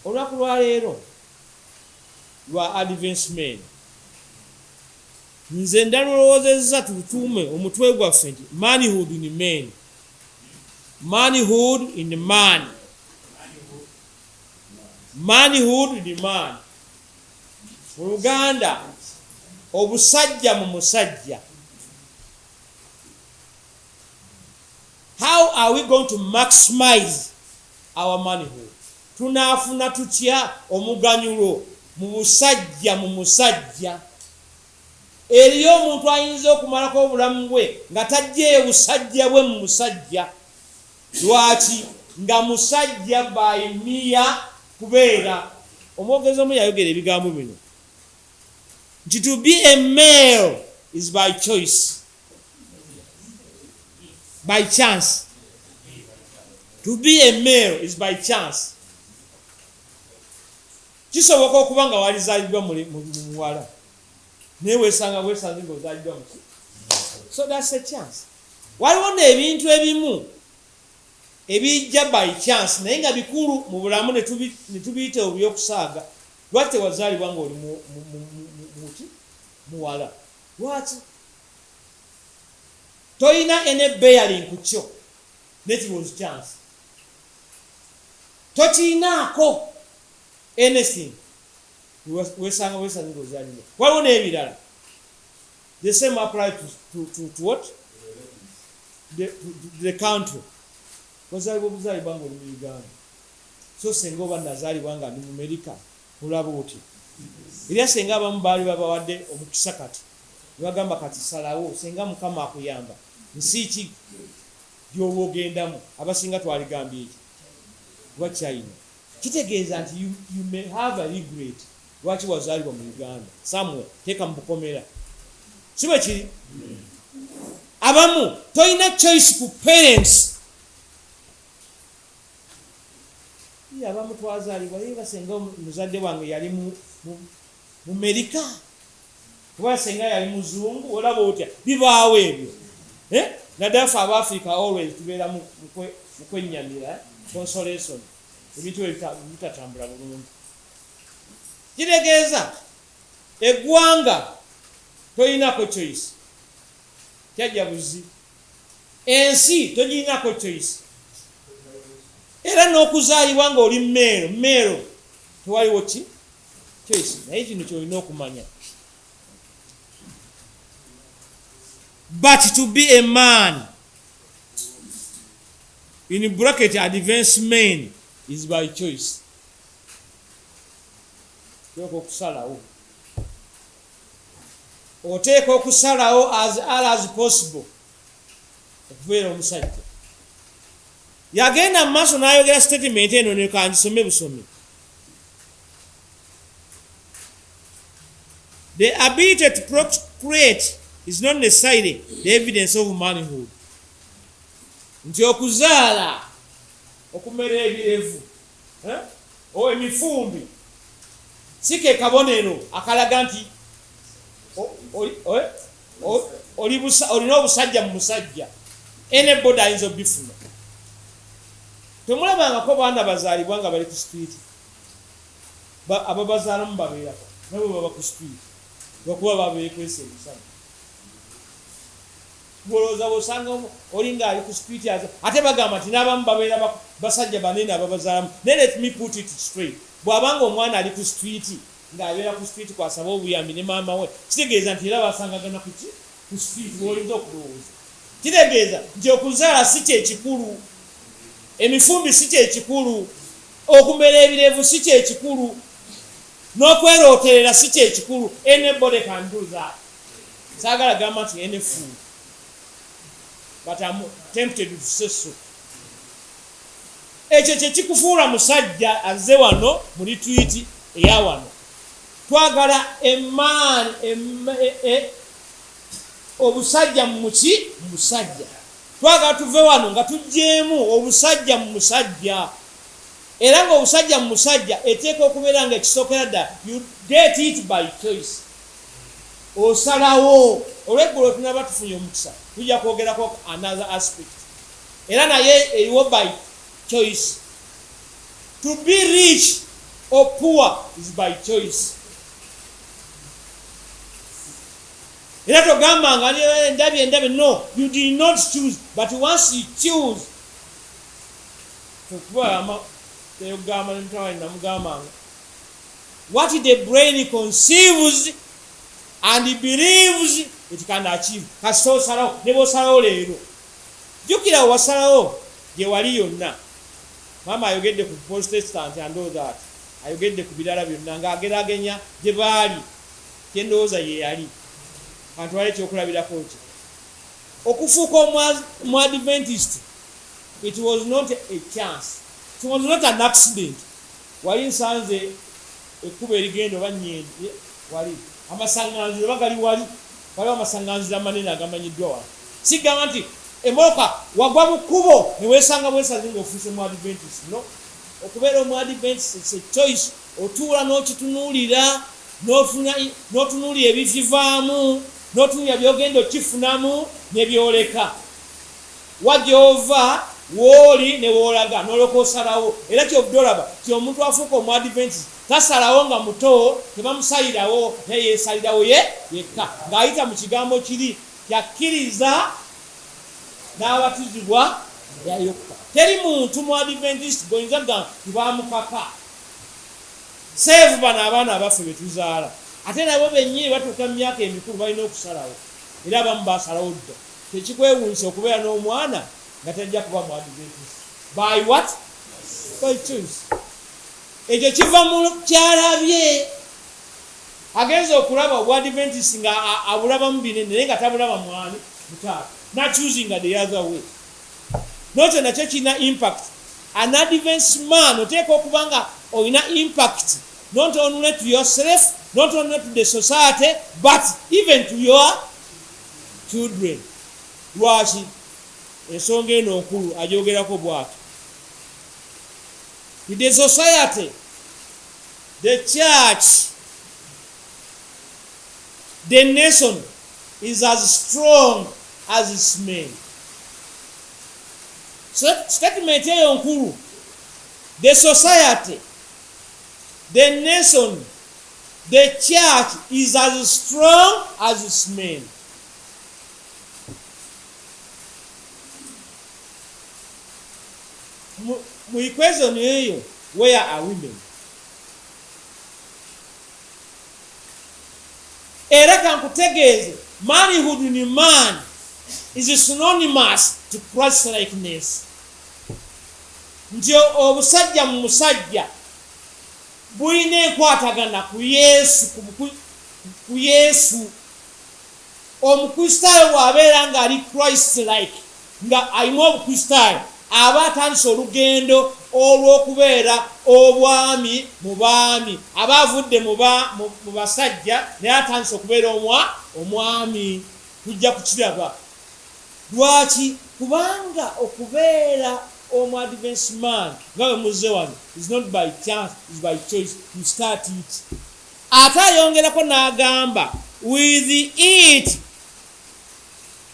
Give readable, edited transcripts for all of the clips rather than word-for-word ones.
Olunaku lwaleero lwa advancement. Nze ndalowoozezza tutuume omutwe gwaffe nti manhood in men. Manhood in man. Manhood in man. Mu Luganda, obusajja mu musajja. How are we going to maximize our manhood? Tunaafuna tutya omuganyulo mu busajja mu musajja? Eriyo omuntu ayinza okumalako obulamu bwe nga taggyeeyo busajja bwe mu musajja. Lwaki? Nga musajja by mere kubeera. Omwogezi omu yayogera ebigambo bino nti to be a male is by choice. By chance. To be a male is by chance. Kisoboka okuba nga walizaliddwa mu muwala naye wesanga bwesanze nga ozaliddwa muki. So that's a chance. Waliwo n'ebintu ebimu ebijja by chance naye nga bikulu mu bulamu ne tubiyita ebyokusaaga. Lwaki tewazaalibwa ng'oli muki muwala? Lwaki? Tolina any bearing ku kyo, naye it was chance. Tokirinaako anything, wesanga bwesanze ng'ozaalibwa. Waliwo n'ebirala. The same apply to what? To the country. Wazaalibwa obuzaalibwa ng'oli mu Uganda. So senga oba nazaalibwa nga ndi mu Amerika, olaba otya? Era senga abamu baali babawadde omukisa kati ne bagamba kati salawo, senga Mukama akuyamba nsi ki gy'oba ogendamu, abasinga twaligambye eki oba China. Kitegeeza nti you may have a regret lwaki wazaalibwa mu Uganda somewhere, teeka mu bukomera. Si bwe kiri? Abamu tolina choice ku parents. Abamu twazaalibwa ye basenga muzadde wange yali mu Amerika oba senga yali muzungu, olaba otya? Bibaawo ebyo. Eh? Naddala ffe Abaafrika always tubeera mu kwennyamira, consolation, ebintu ebyo bitatambula bulungi. Kitegeeza eggwanga tolinako choice, kyajja buzi. Ensi togirinako choice, era n'okuzaalibwa ng'oli male male tewaliwo ki choice. Naye kino kyolina okumanya, but to be a man in bracket advanced man is by choice. Oteeka okusalawo, oteeka okusalawo as early as possible okubeera omusajja. Yagenda mu maaso n'ayogera statement eno, nekangisome busomi. The ability to procreate is not necessarily the evidence of manhood. Nti okuzaala, okumera ebirevu, eh? O emifumbi si ke kabonero akalaga nti olina obusajja mu musajja. Anybody ayinza obifuna. Temulabangako baana bazaalibwa nga bali ku street, ababazaalamu babeerako nabo baba ku street lwakuba babeekwesa emisana. Gwolowooza bw'osanga oli ng'ali ku street, ate bagamba nti n'abamu babeera basajja banene ababazaalamu. Naye let me put it straight, bw'abanga omwana ali ku street, ng'abeera ku street kwasaba obuyambi ne maama we, kitegeeza nti era basangagana kuki? Ku street. Bw'oyinza okulowooza, kitegeeza nti okuzaala si kyekikulu, emifumbi si kyekikulu, okumera ebirevu si kyekikulu, n'okwerooterera si kyekikulu. Anybody can do that. Saagala gamba nti any fool, but I'm tempted to say so. Ekyo kyekikufuula musajja azze wano mu retreat eya wano. Twagala emaani, obusajja mu muki? Mu musajja. Twagala tuve wano nga tuggyeemu obusajja mu musajja, era nga obusajja mu musajja eteeka okubeera nga ekisookera ddala you get it by choice, osalawo. Olweggulo tunaba tufunye omukisa tujja kwogerako another aspect, era naye eriwo by choice. To be rich or poor is by choice. Era togambanga ndabye ndabye, no, you did not choose, but once you choose, kuba teyogamba nemutawani namugambanga, what the brain conceives and believes it can achieve. Kasita osalawo, ne bwosalawo leero, jjukira wasalawo gye wali yonna. Maama ayogedde ku Protestant and all that, ayogedde ku birala byonna ng'ageragenya gye baali, kyendowooza ye yali kantwale ekyokulabirako ki okufuuka omuadventist. It was not a chance, it was not an accident. Wali nsanze ekkubo erigenda oba nyendi, wali amasaŋŋanzira oba gali wali, waliwo amasaŋŋanzira amanene agamanyiddwa wano. Sigamba nti emoka wagwa mu kkubo neweesanga bwesazi ng'ofuuse mu Adventist. No, okubeera omu Adventist, it's a choice. Otuula n'okitunuulira, n'otunuulira ebikivaamu, n'otunuulira by'ogenda okifunamu ne byoleka wa gy'ova, wooli ne woolaga, n'olyoka osalawo. Era kyovudde olaba ti omuntu afuuka omu Adventist tasalawo nga muto, tebamusayirawo, naye yeesalirawo ye yekka ng'ayita mu kigambo kiri kyakkiriza n'abatizibwa yayokka. Teri muntu mu Adventist goyinza kugamba tibamukaka. Seevu bano abaana abaffe betuzaala, ate nabo bennyini batuuka mu myaka emikulu balina okusalawo, era abamu basalawo dda. Tekikwewuunyisa okubeera n'omwana nga tajja kuba mu Adventist. By what? By choice. Ekyo kiva mu kyalabye, agenza okulaba obwadventist nga abulabamu binene, naye nga tabulaba mwani mutaata, nachoosinga the other way. Nokyo nakyo kirina impact. An Adventist man oteeka okuba nga olina impact not only to yourself, not only to the society, but even to your children. Lwaki ensonga eno nkulu? Ajogerako bw'atyo: the society, the church, the nation is as strong as its men. So, statement eyo nkulu. The society, the nation, the church is as strong as its men. Mu equation eyo, where are women? Era kankutegeeze, manhood in man is synonymous to Christ likeness, nti obusajja mu musajja bulina enkwatagana ku Yesu, ku Yesu. Omukristaayo bw'abeera ng'ali Christ like, nga alimu obukristaayo, aba atandise olugendo olw'okubeera obwami mu baami. Aba avudde mu basajja, naye atandise okubeera omwami. Tujja kukiraba lwaki. Kubanga okubeera omu Adventist man nga bwe muzze wano is not by chance, is by choice. You start it. Ate ayongerako n'agamba, with it,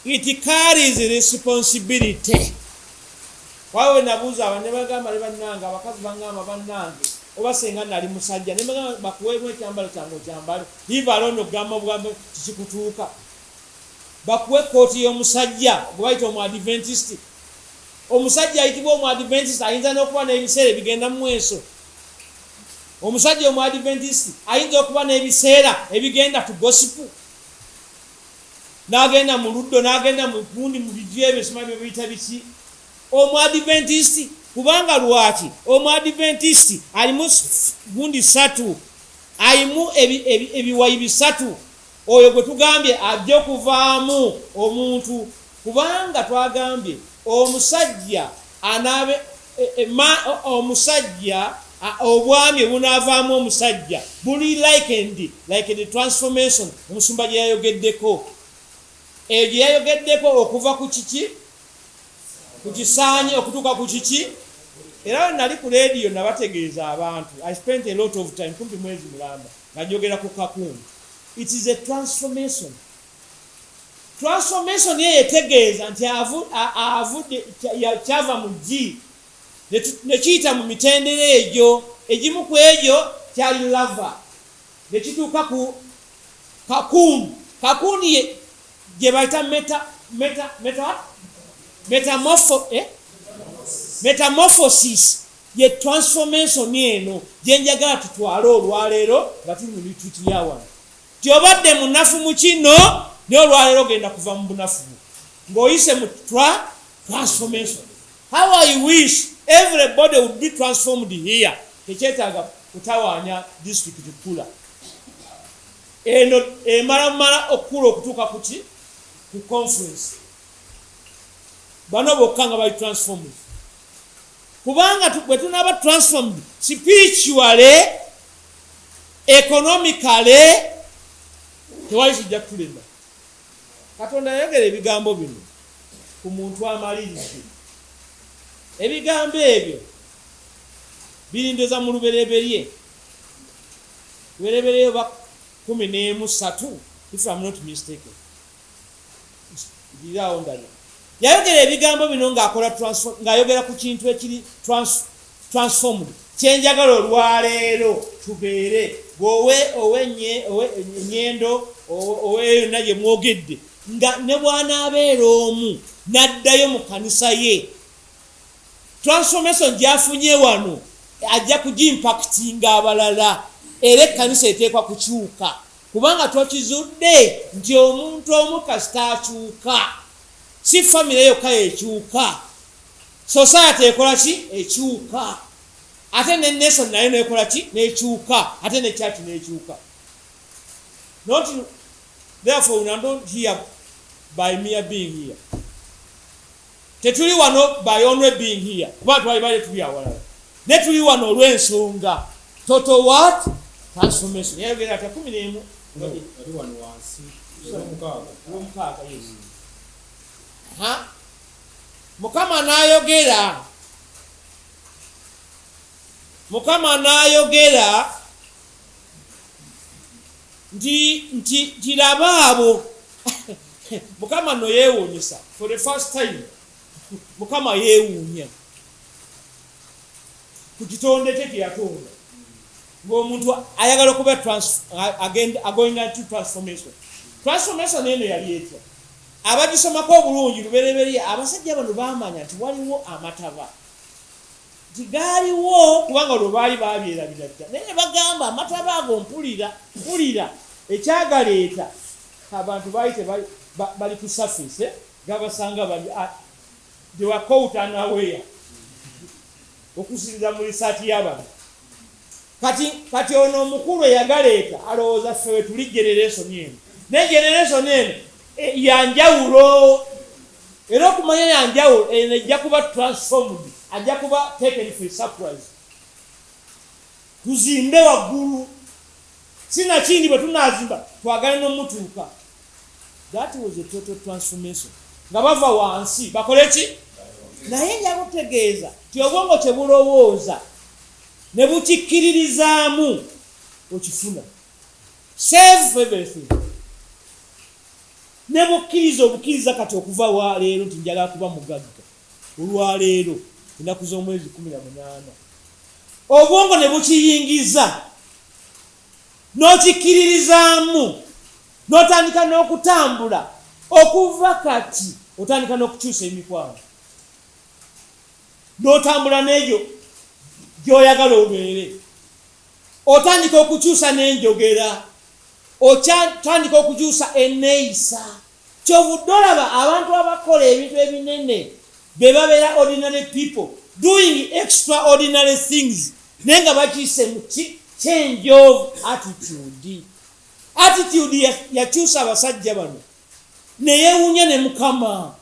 it carries responsibility. Wawe nabuuza aba ne bagamba ne bannange, abakazi baŋŋamba, "Bannange, oba senga nali musajja," ne bagamba, "Bakuweemu ekyambalo kyange okyambale." Leave alone okugamba obugambo kikikutuuka, bakuwe ekkooti y'omusajja gwe bayita omu Adventist. Omusajja ayitibwa omu Adventist ayinza n'okuba n'ebiseera ebigenda mu mweso. Omusajja omu Adventist ayinza okuba n'ebiseera ebigenda ku gossip, n'agenda mu luddo, n'agenda mu gundi, mu biju ebyo simanyi bye biyita biki. Omu Adventist, kubanga lwaki? Omu Adventist alimu gundi ssatu, alimu ebiwayi bisatu. Oyo gwe tugambye ajja okuvaamu omuntu, kubanga twagambye omusajja anaabe omusajja, obwami obunaavaamu omusajja buli likened like the transformation omusumba gye yayogeddeko, eyo gye yayogeddeko okuva ku kiki, ku kisaanyi okutuuka ku kiki. Era we nali ku leediyo nabategeeza abantu, I spent a lot of time, kumpi mwezi mulamba, nga njogera ku cocoon. It is a transformation. Transformation ye yetegeeza nti avudde, kyava mu ggi ne kiyita mu mitendera egyo. Egimu ku egyo kyali larva, ne kituuka ku cocoon. Cocoon ye gye bayita meta meta meta what? Metamorpho, eh? Metamorphosis ye transformation eno gye njagala tutwale olwaleero nga tuli mu retreat ya wano. Ti obadde munafu mu kino, naye olwaleero ogenda kuva mu bunafu bwo ng'oyise mu transformation. How I wish everybody would be transformed here. Tekyetaaga kutawaanya district kukula. Eno emala mala okukula okutuuka ku ki? Ku conference. Bano bokka nga bali transformed. Kubanga bwe tunaaba transformed spiritually, economically, tewali kijja kutulema. Katonda yayogera ebigambo bino ku muntu amaliridde. Ebigambo ebyo birindeza mu Lubereberye. Lubereberye oba 13, if I'm not mistaken. Biraawo ndabye. Yayogera ebigambo bino ng'akola transform, ng'ayogera ku kintu ekiri transformed. Kyenjagala olwaleero tubeere bw'owe owe ennyendo owe yonna gye mwogedde, nga ne bw'anaabeera omu n'addayo mu kkanisa ye, transformation gy'afunye wano ajja kugimpactinga abalala, era ekkanisa eteekwa kukyuka, kubanga twakizudde nti omuntu omu kasita akyuka, si famire yokka ekyuka, society ekola ki? Ekyuka. Ate ne nation nayo nekola ki? Nekyuka. Ate ne church nekyuka. Not therefore we are not here by mere being here. Tetuli wano by only being here kuba twali bale tuli awalala, ne tuli wano olw'ensonga total what? Transformation. Yayogera atya? 11. Ali wano wansi, olwomukaaga. Olwomukaaga, yes. Ha, Mukama n'ayogera, Mukama n'ayogera nti laba abo. Mukama nno yeewuunyisa. For the first time Mukama yeewuunya ku kitonde kye kye yatonda, ng'omuntu ayagala okuba agoinga into transformation. Transformation eno yali etya? Abagisomako obulungi Lubereberye, abasajja bano baamanya nti waliwo amataba, nti gaaliwo, kubanga olwo baali babyerabira dda, naye ne bagamba amataba ago mpulira mpulira ekyagaleeta abantu baali bali ku surface, eh? Gabasanga bali, they were caught unaware, okusinziira mu research y'abantu. Kati ono omukulu eyagaleeta alowooza ffe we tuli generation eno, naye generation eno yanjawulo. Era okumanya yanjawulo, eno ejja kuba transformed, ajja kuba taken for surprise. Tuzimbe waggulu, sinakindi bwe tunazimba twagale n'omutuuka. That was a total transformation, nga bava wansi bakole ki? Naye nja kutegeeza nti obwongo kye bulowooza ne bukikkiririzaamu, okifuna. Save everything ne bukkiriza obukkiriza. Kati okuva wa leero nti njagala kuba mugagga, olwaleero ennaku z'omwezi 18, obwongo ne bukiyingiza n'okikkiririzaamu n'otandika n'okutambula. Okuva kati otandika n'okukyusa emikwano, n'otambula n'egyo gy'oyagala obeere, otandika okukyusa n'enjogera, otandika okukyusa enneeyisa. Kyovudde olaba abantu abakola ebintu ebinene be babeera ordinary people doing extraordinary things, naye nga bakiyise mu ki? Change of attitude. Attitude yakyusa abasajja bano, neyewuunya ne Mukama.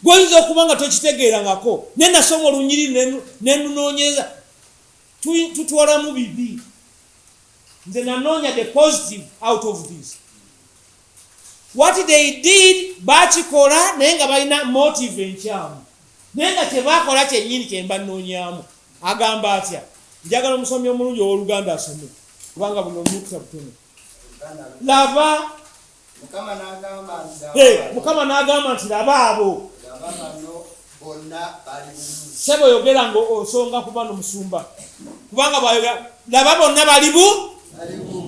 Gwoyinza okuba nga tokitegeerangako, naye nasoma olunyiriri nenunoonyeza, tutwalamu bibi. Nze nanoonya the positive out of this. What they did, bakikola naye nga balina motive enkyamu, naye nga kyebakola kyennyini kyemba nnoonyaamu. Agamba atya? Njagala omusomi omulungi ow'Oluganda asome, kubanga buno olunukuta butono. Laba. Mukama n'agamba nti, Mukama n'agamba nti, laba abo. Laba bano. Bonna bali bumu. Sebo yogera nga osonga ku bano musumba, kubanga bwayogera laba bonna bali bu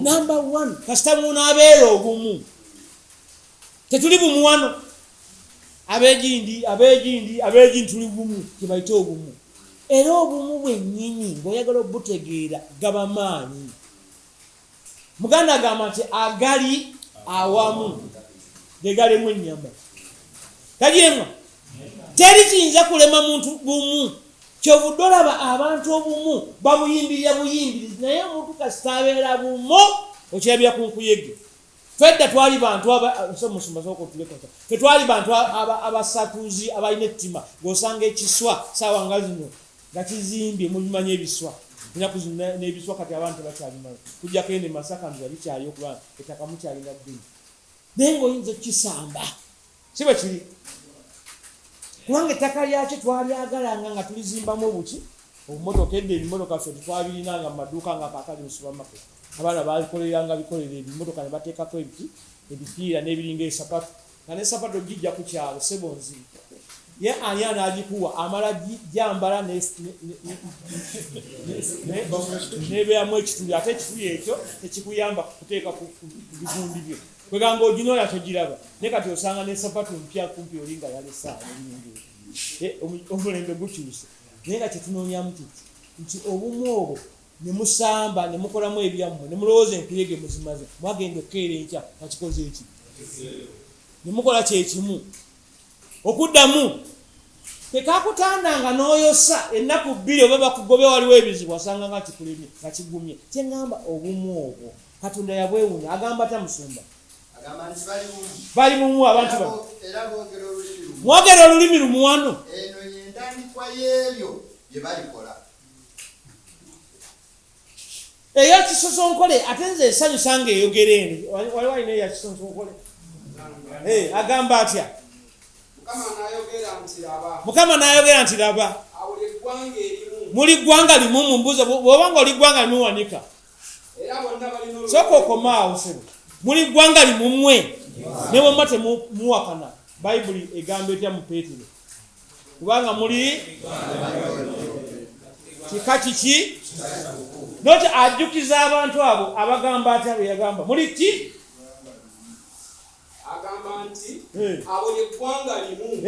number one. Kasita munaabeera obumu, tetuli bumu wano, abegindi abegindi abegindi, tuli bumu, kyebayita obumu. Era obumu bwennyini ng'oyagala obutegeera gaba maanyi. Muganda agamba nti agali awamu gegalemu ennyama tagiremwa. Teri kiyinza kulema muntu bumu. Kyovudde olaba abantu obumu babuyimbirira buyimbirizi, naye omuntu kasita abeera bumu okirabira ku nkuyege. Fedda twali bantu, fe twali bantu abasatuzi abalina ettima, ng'osanga ekiswa saawa nga zino nga kizimbye. Mubimanyi ebiswa enaku zino n'ebiswa kati abantu tebakyabimanyi, kujjako ene Masaka nzira bikyaliyo kubanga ettaka mukyalina ddini, naye ng'oyinza okukisamba, si bwe kiri? Kubanga ettaka lyakyo twalyagalanga nga tulizimbamu obuki obumotoka. Edda ebimotoka ffe tetwabirinanga mu maduuka nga kaakali mu supermarket. Abaana bakoleranga bikolera ebimotoka ne bateekako ebiki ebipiira n'ebiringa esapatu, nga nesapatu gijja ku kyalo sebo nzibu ye ani anaagikuwa amala gyambala nebeeramu ekituli, ate ekituli ekyo tekikuyamba kuteeka ku bigundi byo, kwegamba oginoola togiraba. Naye kati osanga nesapatu mpya kumpi oli nga yalesaawo. Omulembe gukyuse, naye nga kyetunoonyamu kiti nti obumu obwo ne musamba ne mukolamu ebyammwe ne mulowooza enkuyege muzimaze, mwagenda okukeera enkya nga kikoze eki ne mukola kyekimu okuddamu tekakutandanga n'oyosa ennaku 2 oba bakugobe, waliwo ebizibu asanga nga kikulemye nga kigumye. Kyeŋŋamba obumu obwo Katonda yabwewunya. Agamba ta musumba? Agamba nti bali bumu. Bali bumu abantu bano. Era boogera olulimi lumu. Mwogera olulimi lumu wano. Eno yentandikwa y'ebyo bye balikola. Eyakisosonkole ate nze esanyusa nga eyogera eno. Waliwo alina eyakisosonkole? Agamba atya? Mukama n'ayogera nti, Laba. Mukama n'ayogera nti, Laba. Awo lyeggwanga erimu. Muli ggwanga limu. Mumbuuza bw'oba nga oli ggwanga limu, wanika. Era bonna balina olulimi. Sooka okomaawo sebo. Muli ggwanga limu mmwe, ne bwemba temuwakana, Bayibuli egamba etya mu Peetero? Kubanga muli kika kiki noti ajjukiza abantu abo abagamba atya bwe yagamba muli ki? Agamba nti abo lyeggwanga limu,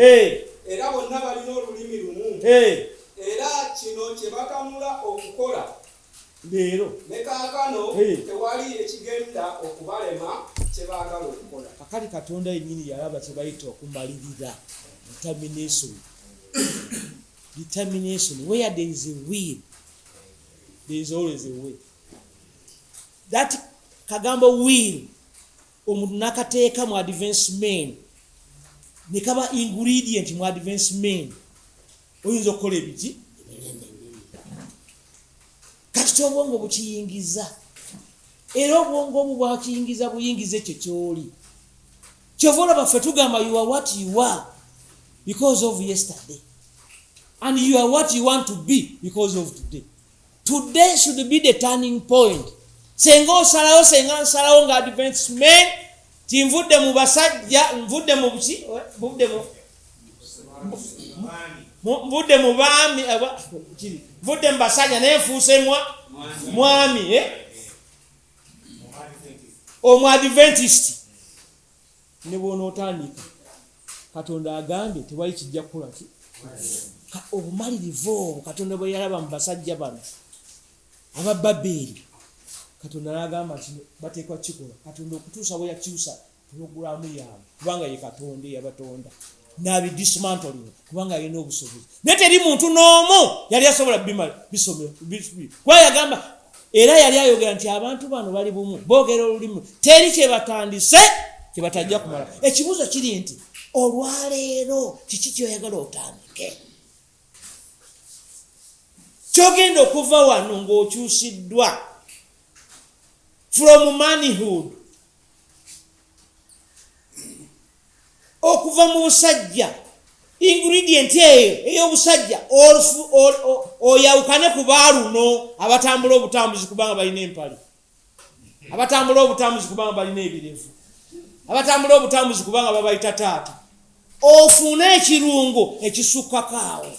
era bonna balina olulimi lumu, era kino kye bakanula okukola leero. Ne kaakano tewali ekigenda okubalema kye baagala okukola. Kakati Katonda yennyini yalaba kye bayita okumalirira, determination, determination. Where there is a will, there is always a way. That kagambo will omuntu nakateeka mu advancement ne kaba ingredient mu advancement, oyinza okukola ebiki ebinene. Kati kyobwongo bukiyingiza, era obwongo obwo bwakiyingiza buyingiza ekyo kyoli. Kyova olaba ffe tugamba you are what you are because of yesterday, and you are what you want to be because of today. Today should be the turning point. Senga osalawo, senga nsalawo nga advancement ti nvudde mu basajja, nvudde mu buki, nvudde mu baami, kiri nvudde mu basajja naye nfuuse mwami, eh? Omu Adventist ne bw'onootandika, Katonda agambye tewali kijja kukola ki. Obumalirivu obwo Katonda bwe yalaba mu basajja bano aba Babeeri, Katonda n'agamba nti bateekwa kikola. Katonda okutuusa bwe yakyusa pulogulaamu yaabwe, kubanga ye Katonda eyabatonda, n'abidismantling, kubanga alina obusobozi, naye teri muntu n'omu yali asobola bisomera, kuba yagamba era yali ayogera nti abantu bano bali bumu, boogera olulimu, teri kyebatandise kyebatajja kumala. Ekibuuzo kiri nti olwaleero kiki kyoyagala otandike, kyogenda okuva wano ng'okyusiddwa from manhood, okuva mu busajja, ingredient eyo ey'obusajja, oyawukane ku baaluno abatambula obutambuzi kubanga balina empale, abatambula obutambuzi kubanga balina ebirevu, abatambula obutambuzi kubanga babayita taata. Ofune ekirungo ekisukkako awo.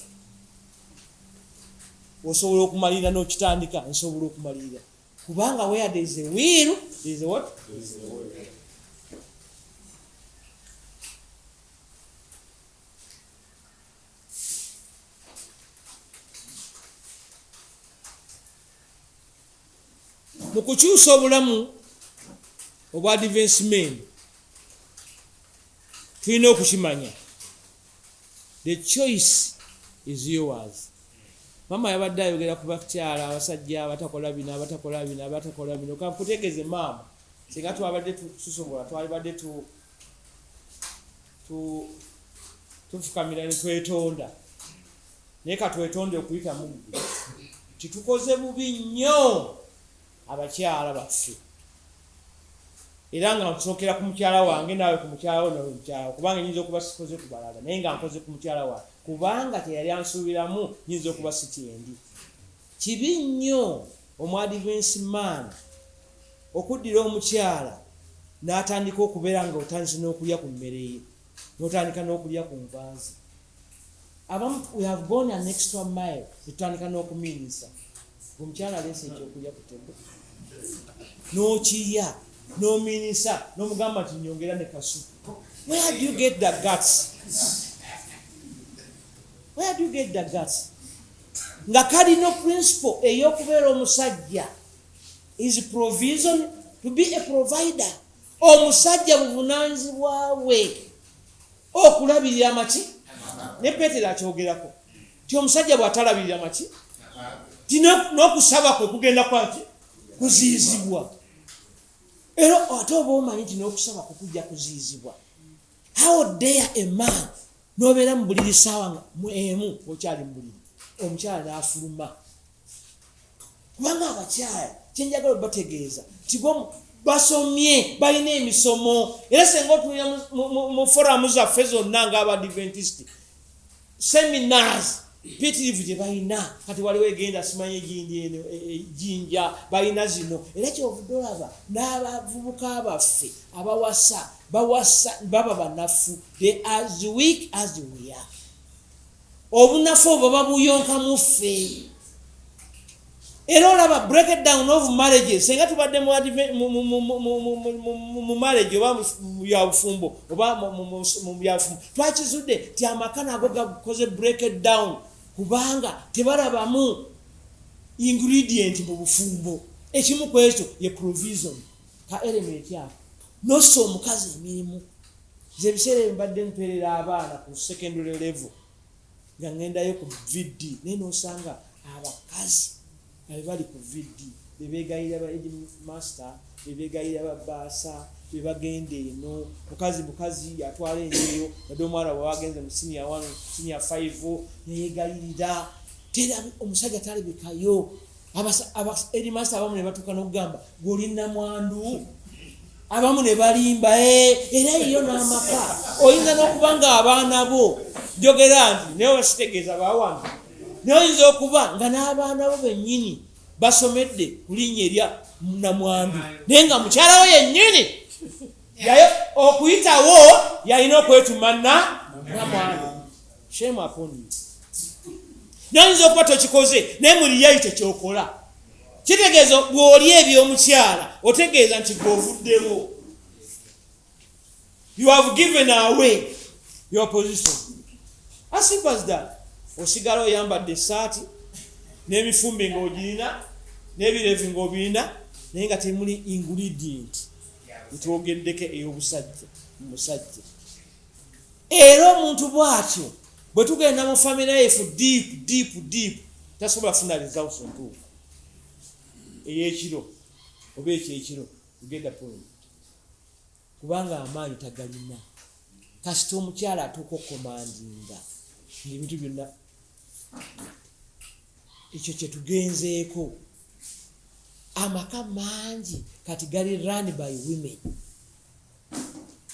Osobola okumalirira n'okitandika, nsobola okumalirira. Kubanga where there is a will, there is a what? Mu kukyusa obulamu obwa advancement, tulina okukimanya the choice is yours. Maama yabadde ayogera ku bakyala, abasajja abatakola bino, abatakola bino, abatakola bino. Kankutegeeze maama, singa twabadde tusobola, twalibadde tufukamira ne twetonda, naye katwetonde okuyita mu ggwe titukoze bubi nnyo abakyala baffe. Era nga nsookera ku mukyala wange, naawe ku mukyala wo, nawe mukyala wo, kubanga nyinza okuba sikoze ku balala, naye nga nkoze ku mukyala wange kubanga teyali ansuubiramu, nyinza okuba si kyendi. Kibi nnyo omuadvance man okuddira omukyala n'atandika okubeera nga otandise n'okulya ku mmere ye, n'otandika n'okulya ku nva ze. Abamu we have gone an extra mile, netutandika n'okumiinisa. Omukyala aleese ekyokulya ku table, n'okirya, n'omiinisa, n'omugamba nti nyongera ne kasupu. Where do you get the guts? Where do you get the guts? Nga kalina principle ey'okubeera omusajja is provision, to be a provider. Omusajja buvunaanyizibwa bwe okulabirira amaki, ne Peetero akyogerako ti omusajja bw'atalabirira maki ti n'okusaba kwe kugenda kwaki kuziyizibwa. Era ate oba omanyi nti n'okusaba kwe kujja kuziyizibwa, how dare a man n'obeera mu buliri saawa nga emu okyali mu buliri, omukyala n'afuluma? Kubanga abakyala kyenjagala obategeeza nti bo basomye, balina emisomo. Era senga otunulira mu foramu zaffe zonna ng'abadventist, seminars pitirivu gye balina, kati waliwo egenda simanyi egindi eno ejinja balina zino. Era kyovudde olaba n'abavubuka baffe abawasa bawasa baba banafu, they as weak as we are. Obunafu obwo babuyonka mu ffe. Era olaba break down of marriages, senga tubadde mu marriage oba mu byabufumbo oba mu byabufumbo, twakizudde nti amaka nago gakoze break down kubanga tebalabamu ingredient mu bufumbo. Ekimu ku ekyo ye provision, ka element ako nossa omukazi emirimu. Nze ebiseera ebyo mbadde mpeerera abaana ku secondary level, nga ŋŋendayo ku VD, naye n'osanga abakazi nga be bali ku VD be beegayirira ba headmaster, be beegayirira ba baasa, be bagenda eno. Mukazi mukazi atwala enjeyo, wadde omwana bw'aba agenze mu senior 1, senior 5, neyeegayirira. Tera omusajja talabikayo. Headmaster abamu ne batuuka n'okugamba gw'oli namwandu, abamu ne balimba, era eyo n'amaka oyinza n'okuba nga abaana bo, njogera nti naye oba sitegeeza bawano, naye oyinza okuba nga n'abaana bo bennyini basomedde ku linnya erya namwandu, naye nga mukyala we yennyini yaye okuyitawo yalina okwetuma namwandu. Shame upon you. Naye oyinza okuba tokikoze, naye mu reality kyokola kitegeeza bw'oli ebyomukyala otegeeza nti gw'ovuddewo. You have given away your position, as simple as that. Osigala oyambadde essaati n'emifumbi ng'ogirina n'ebirevu ng'obirina, naye nga temuli ingredient etwogeddeko ey'obusajja mu musajja. Era omuntu bw'atyo bwe tugenda mu family life deep, deep, deep, tasobola kufuna results ntuufu ey'ekiro oba ekyekiro. Tugenda point, kubanga amaanyi tagalina. Kasita omukyala atuuka okucommandinga ngaebintu byonna, ekyo kyetugenzeeko. Amaka mangi kati gali run by women.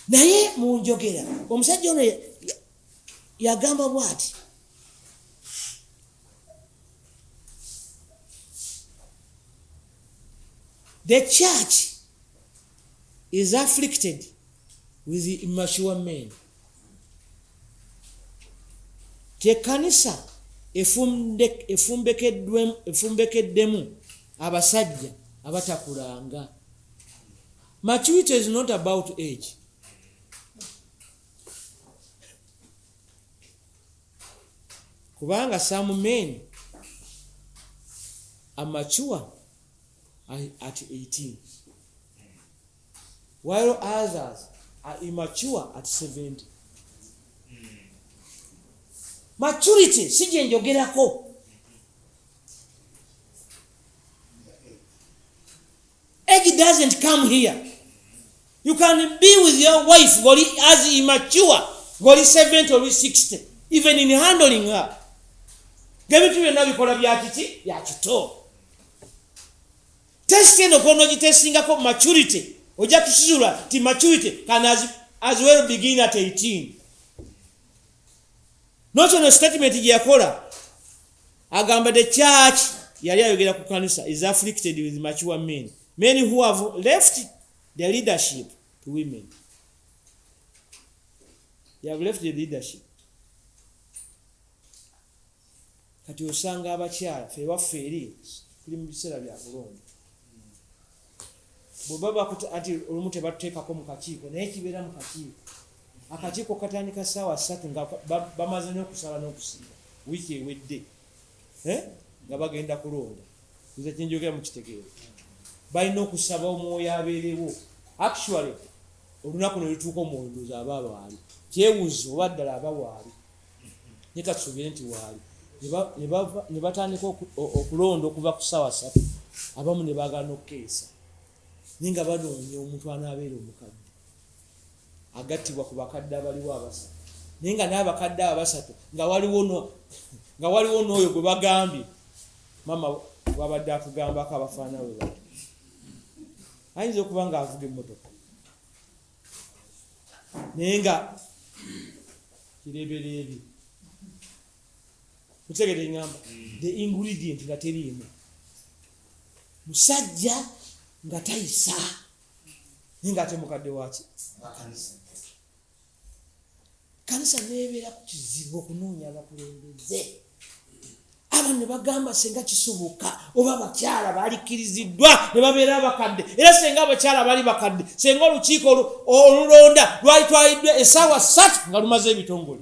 Naye mu njogera omusajja ono yagamba bw'ati, the church is afflicted with immature men. Ti ekkanisa efumbekeddemu abasajja abatakulanga. Maturity is not about age. Kubanga some men are mature at 18, while others are immature at 70. Maturity si gye njogerako. Age doesn't come here. You can be with your wife ng'oli as immature, ng'oli 70 or 60, even in handling her. Ng'ebintu byonna bikola bya kiki? Bya kito. Test eno kw'onoogitestingako maturity, ojja kukizuula nti maturity can as well begin at 18. Nokyono statement gye yakola agamba the church, yali ayogera ku kanisa, is afflicted with mature men, men who have left the leadership to women. They have left the leadership. Kati osanga abakyala fe waffe eri tuli mu biseera bya kulonda, bwe baba anti olumu tebatuteekako mu kakiiko, naye kibeera mu kakiiko. Akakiiko katandika 3:00 nga bamaze n'okusaba n'okusiiba wiiki ewedde, nga bagenda kulonda. Nze kyenjogera mukitegeera, balina okusaba omwoyo abeerewo. Actually olunaku ne lutuuka, omwoyo ndowooza aba waali, kyewuzi oba ddala aba waali, naye katusuubire nti waali. Ne batandika okulonda okuva ku 3:00, abamu ne baagaana okukeesa, naye nga banoonya omuntu anaabeera omukadde agattibwa ku bakadde abaliwo abasatu, naye nga n'abakadde abo abasatu nga waliwo n'oyo gwe bagambye maama wabadde atugambako abafaana we bato, ayinza okuba ng'avuga emmotoka naye nga kireebereebi. Mutegere eŋŋamba, the ingredient nga teriimu, musajja nga tayisa naye ng'ate mukadde waki kanisa. Nebeera ku kizibu okunoonya abakulembeze abo, ne bagamba senga kisoboka oba abakyala balikkiriziddwa ne babeera abakadde, era senga abakyala bali bakadde, senga olukiiko olulonda lwali twaliddwa 3:00 nga lumaze ebitongole,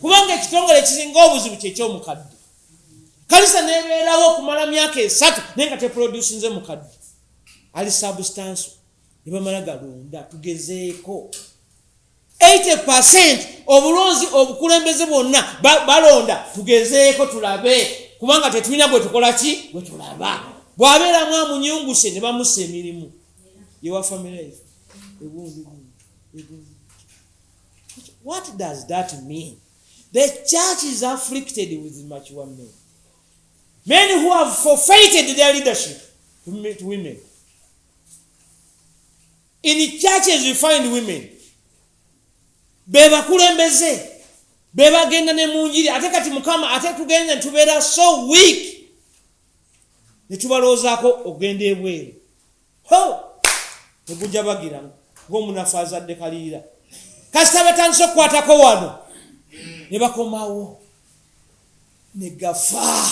kubanga ekitongole ekisinga obuzibu kyekyomukadde. Kanisa nebeerawo okumala myaka 3 naye nga teproducinze mukadde ali substantial. Ne bamala galonda, tugezeeko 80 obulonzi, obukulembeze bwonna balonda, tugezeeko tulabe, kubanga tetulina gwe tukola ki gwe tulaba. Bw'abeeramu amunyunguse ne bamussa emirimu yewa family life egundi gundi egundi. What does that mean? The church is afflicted with mature men, men who have forfeited their leadership to women. In churches we find women be bakulembeze, be bagenda ne mu njiri. Ate kati Mukama, ate tugenda ne tubeera so weak ne tubalowoozaako okugenda ebweru. Ho tegujja bagira ng'omunafu azadde kaliira, kasita batandise okukwatako wano ne bakomawo ne gafa.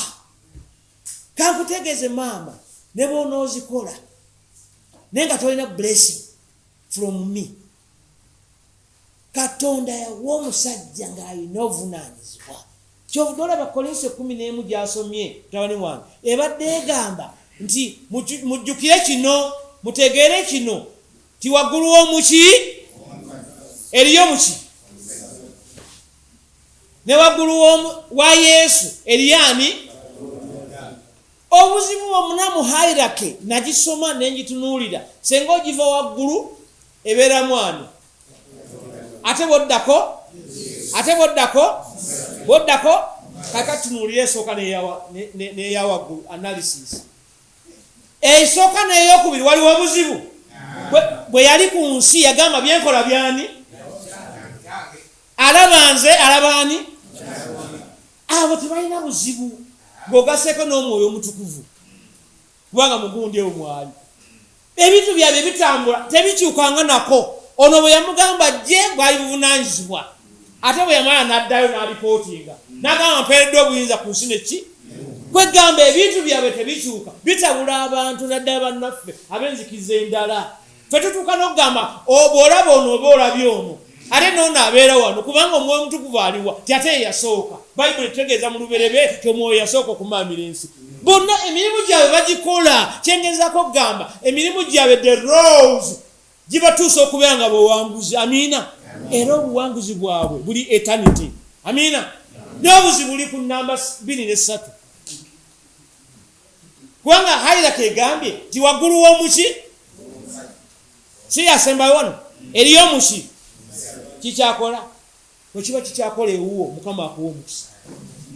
Kankutegeeze maama, ne bw'onoozikola naye nga tolina blessing from me. Katonda yawa omusajja ng'alina obuvunaanyizibwa. Kyovudde olaba Kolinso 11 gy'asomye mutabani wange ebadde egamba nti mujjukire kino, mutegeere kino, ti waggulu w'omuki eriyo muki, ne waggulu wa Yesu eriyo ani. Obuzibu bwomuna mu hierarchy nagisoma nengitunuulira, senga ogiva waggulu ebeeramu ani, ate boddako, ate boddako, boddako. Kaka tunuulire esooka n'eyawaggulu, analysis esooka n'eyokubiri, waliwo obuzibu. Bwe yali ku nsi yagamba byenkola byani, alaba nze, alaba ani. Abo tebalina buzibu ng'ogaseeko n'omwoyo omutukuvu, kubanga mugundi ewo mwali ebintu byabwe bitambula, tebikyukanga nako. Ono bwe yamugamba jje bwali buvunanyizibwa. Ate bwe yamala n'addayo n'alipootinga n'agamba mpeereddwa obuyinza ku nsi neki. Kwegamba ebintu byabwe tebikyuka, bitabula abantu naddala bannaffe ab'enzikiriza endala. Ffe tutuuka n'okugamba bw'olaba ono oba olabye ono, ate n'ono abeera wano kubanga Omwoyo Omutukuvu aliwa ti ate ye yasooka. Bayibuli etutegeeza mu Lubereberye ti Omwoyo yasooka okumaamira ensi. Bonna emirimu gyabwe bagikola. Kye ngezaako okugamba, emirimu gyabwe, the roles, gibatuusa okubeera nga bawanguzi. Amiina. Era obuwanguzi bwabwe buli eternity. Amiina. N'obuzibu buli ku nnamba 2 ne 3. Kubanga hierarchy egambye nti waggulu w'omuki si yasembayo wano eriyo omuki kikyakola. Bwe kiba kikyakola ewuwo, Mukama akuwa omukisa.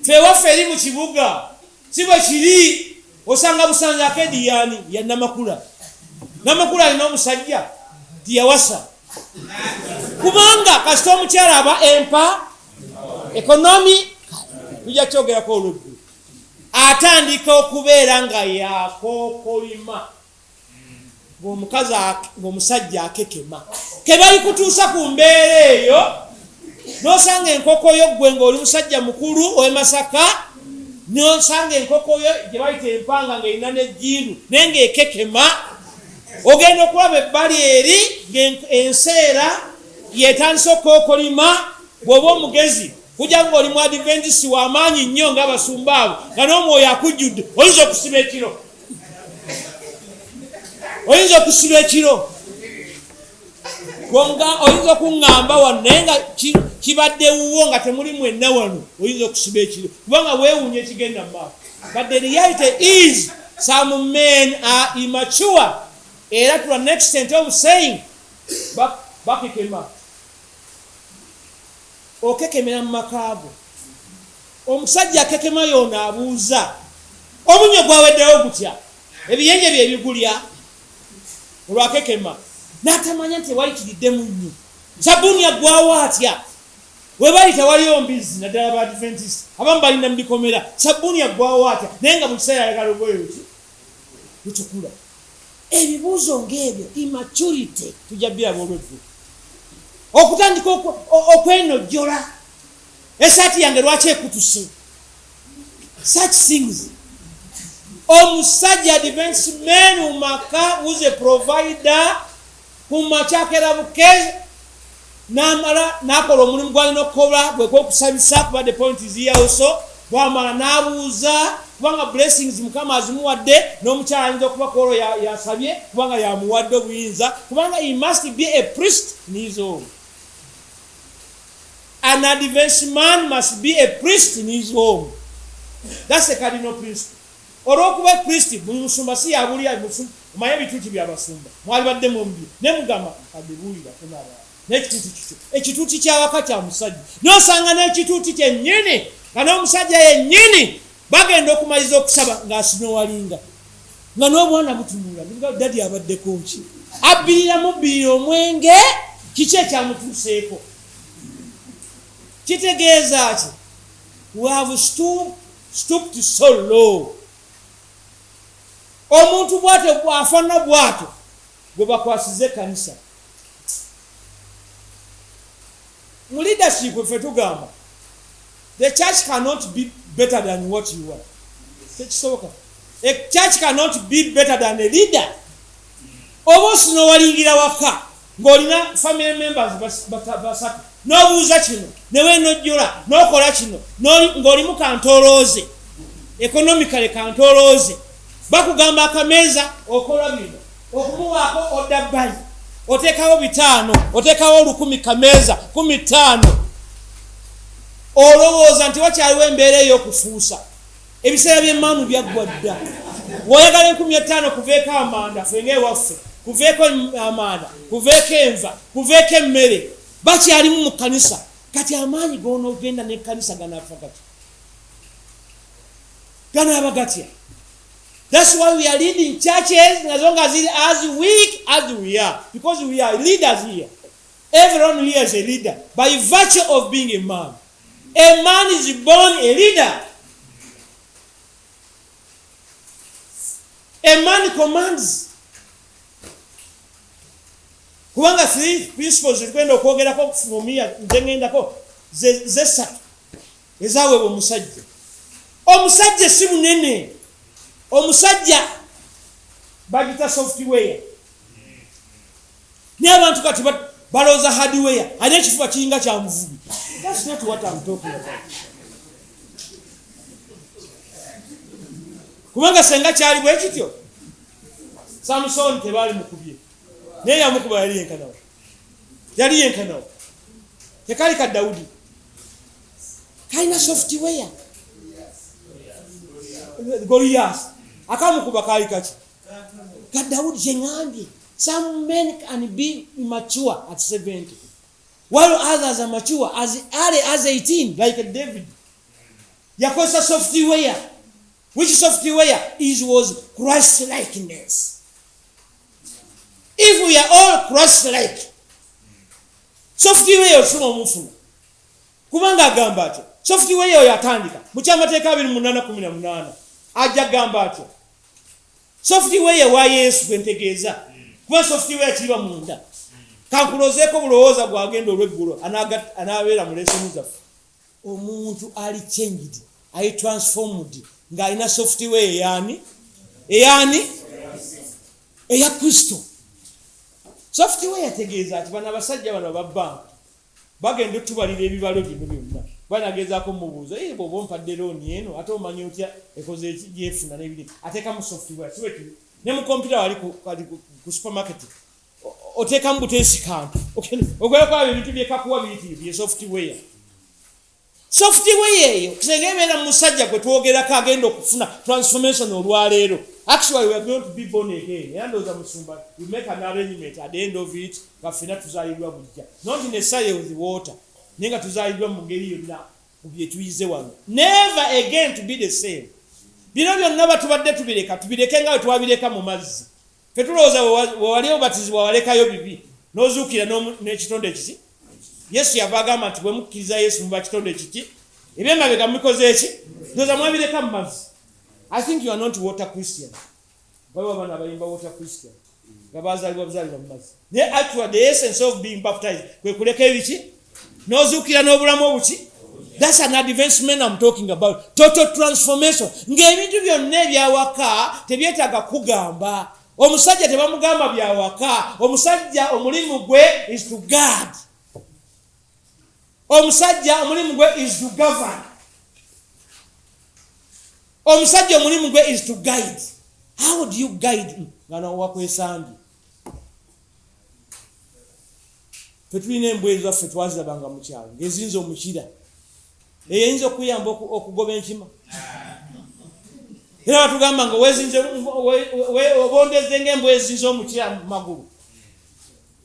Ffe ewaffe eri mu kibuga si bwe kiri. Osanga busanzi akedi yaani ya Namakula. Namakula alina omusajja tiyawasa, kubanga kasita omukyala aba empa ekonomi, tujja kyogerako olweggulo, atandika okubeera nga yakookolima ng'omukazi ng'omusajja akekema. Kebali kutuusa ku mbeera eyo, n'osanga enkoko yo ggwe ng'oli musajja mukulu ow'e Masaka, n'osanga enkoko yo gye bayita empanga ng'erina n'ejjindu naye ng'ekekema. Ogenda okulaba ebbali eri ng'enseera yetandise okukookolima. Bw'oba omugezi kujja ng'oli mu Adventist w'amaanyi nnyo ng'abasumba abo, nga n'omwoyo akujjudde, oyinza okusiba ekiro. Oyinza okusiba ekiro. Oyinza okuŋŋamba wano naye nga kibadde wuwo nga temuli mwenna wano, oyinza okusiba ekiro kubanga weewuunya ekigenda mu maaso. But the reality is some men are immature, era to an extent of saying bakekema. Okekemera mu maka go. Omusajja akekema y'ono abuuza omunnyo gwaweddewo gutya, ebiyenje bye bigulya, olwakekema n'atamanya nti tewayitiridde munnyo, sabbuuni aggwawo atya? We bali tewaliyo mbizzi, naddala ba Adventist abamu balinda mu bikomera, sabbuuni aggwawo atya naye nga buli kiseera ayagala olugoye luki lutukula. Ebibuuzo ng'ebyo immaturity tujja biraba olweggulo. Okutandika okwenojjola, esaati yange lwaki ekutuse, such things. Omusajja Adventist man mu maka who's a provider, ku makya akera bukezi n'amala n'akola omulimu gw'alina okukola gwe kwokusabisa, kuba the point is here also. Bw'amala n'abuuza, kubanga blessings Mukama azimuwadde, n'omukyala ayinza okuba ku olwo yasabye kubanga yamuwadde obuyinza, kubanga he must be a priest in his home. An Adventist man must be a priest in his home. That's a cardinal principle. Olw'okuba priest, buli musumba si yabulira, omanye ebituuti by'abasumba mwalibadde mubyo naye mugamba mukadde buulirako n'abantu, n'ekituuti kikyo, ekituuti ky'awaka kya musajja, n'osanga n'ekituuti kyennyini nga n'omusajja yennyini bagenda okumaliza okusaba ng'asinowalinga, nga n'obwana butunula, daddy abaddeko ki, abbirira mubbirira omwenge, kiki ekyamutuuseeko? Kitegeeza ki? We have stooped so low. Omuntu bw'atyo bw'afaanana bw'atyo gwe bakwasiza ekkanisa. Mu leadership ffe tugamba the church cannot be better than what you are. Tekisoboka. A church cannot be better than a leader. Oba osinowalingira waka ng'olina family members basatu, n'obuuza kino neweenojjola n'okola kino, ng'olimu kantolooze, economically kantolooze, bakugamba akameeza okola bino, okumuwaako odda bbali, oteekawo 500, oteekawo 1000 kameeza 15. Olowooza nti wakyaliwo embeera ey'okufuusa. Ebiseera by'emmaanu byaggwa dda. Bw'oyagala 5000 kuveeko amanda, ffe ng'ewaffe kuveeko amanda, kuveeko enva, kuveeko emmere, bakyalimu mu kkanisa. Kati amaanyi g'onoogenda n'ekkanisa ganaafa gatya? Ganaaba gatya? That's why we are leading churches nazo nga ziri as weak as we are, because we are leaders here. Everyone here is a leader by virtue of being a man. A man is born a leader. A man commands. Kubanga three principles tugenda okwogerako from here, nze ngendako Zesatu ezaweebwa omusajja. Omusajja si munene, omusajja bagita software, naye abantu kati balowooza hardware. Alina ekifuba kiringa kya muvubi. That's not what I'm talking about. Kubanga senga kyali bwe kityo, Samusoni tebaali mukubye, naye yamukuba yali yenkanawo, yali yenkanawo. Tekali ka Dawudi, kalina software. Goliyasi akamukuba kaali kaki? Ka Dawudi. Kyeŋŋambye, some men can be mature at 70 while others are mature as early as 18, like David. Yakozesa software. Which software is was Christ likeness. If we are all Christ like, software osoma omufuna, kubanga agamba atya? Software oyo atandika mu Kyamateeka 28:18. Ajja kugamba atya software wa Yesu? Gwentegeeza, kuba software kiriba munda. Kankulozeeko bulowooza gwagenda olweggulo anaabeera mu lesson zaffe. Omuntu ali changed, ali transformed, ng'alina software eyani? Eyani? Eya Kristo. Software yategeeza nti bano abasajja bano ababbanka bagenda otubalira ebibalo bino byonna. Banagezaako mubuuza, "Eh, bw'oba ompadde loan eno, ate omanyi otya ekoze eki gyefuna n'ebiri?" Ateekamu software. Siwe kiri ne mu kompyuta, wali ku supermarket, oteekamu buteesi kantu ogwera ebintu byekakuwa biyitirivu. Ye software. Software eyo senga ebeera mu musajja gwe twogerako agenda okufuna transformation olwaleero. Actually, we are going to be born again. Era ndowooza musumba, we make an arrangement at the end of it nga ffenna tuzaalibwa bujja, not necessarily with water, naye nga tuzaalibwa mu ngeri yonna mu bye tuyize wano, never again to be the same. Bino byonna batubadde tubireka, tubireke nga bwe twabireka mu mazzi. Fe tulowooza bwe wali obatizibwa walekayo bibi n'ozuukira n'ekitonde ekiki. Yesu yava agamba nti bwe mukkiriza Yesu muba kitonde kiki? Ebyemabega mubikoze eki? Ndowooza mwabireka mu mazzi. I think you are not water Christian. Waliwo abaana abayimba water Christian nga bazaalibwa buzaalibwa mu mazzi, naye actually the essence of being baptized kwe kuleka ebiki n'ozuukira n'obulamu obuki. That's an advancement I'm talking about, total transformation, ng'ebintu byonna ebyawaka tebyetaaga kugamba. Omusajja tebamugamba byawaka. Omusajja omulimu gwe is to guard. Omusajja omulimu gwe is to govern. Omusajja omulimu gwe is to guide. How do you guide nga nawakwesambye? Fe tulina embwa ezaffe twazirabanga mu kyalo ng'ezinza omukira, eyo eyinza okuyamba okugoba enkima. Era batugamba nga wezinze obondeze ng'embwa ezinza omukira mu magulu,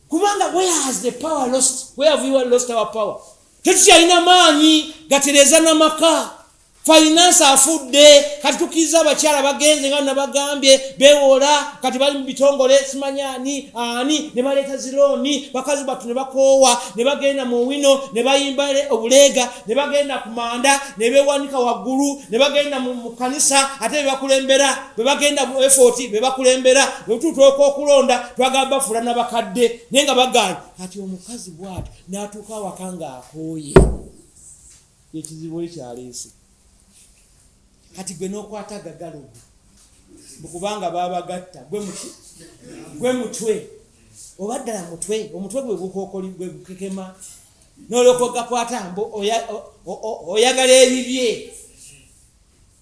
kubanga where has the power lost? Where have we lost our power? Tetukyalina maanyi gatereeza n'amaka. Finance afudde. Kati tukkiriza abakyala bagenze nga nabagambye bewola, kati bali mu bitongole simanyi ani ani, ne baleeta zi loan. Bakazi batu ne bakoowa ne bagenda mu wino ne bayimba obuleega, ne bagenda ku manda ne bewanika waggulu, ne bagenda mu kanisa ate be bakulembera, bwe bagenda mu effort be bakulembera. Bwe tutuuka okulonda twagala bafuula nabakadde, naye nga bagaanye. Kati omukazi bw'atyo n'atuuka awaka ng'akooye, ekizibu ekyaleese kati gwe n'okwata agagalogo bukubanga babagatta gwe muki? Gwe mutwe oba ddala mutwe? Omutwe gwe gukokoli, gwe gukekema, n'olyoka ogakwata mbu oyagala ebibye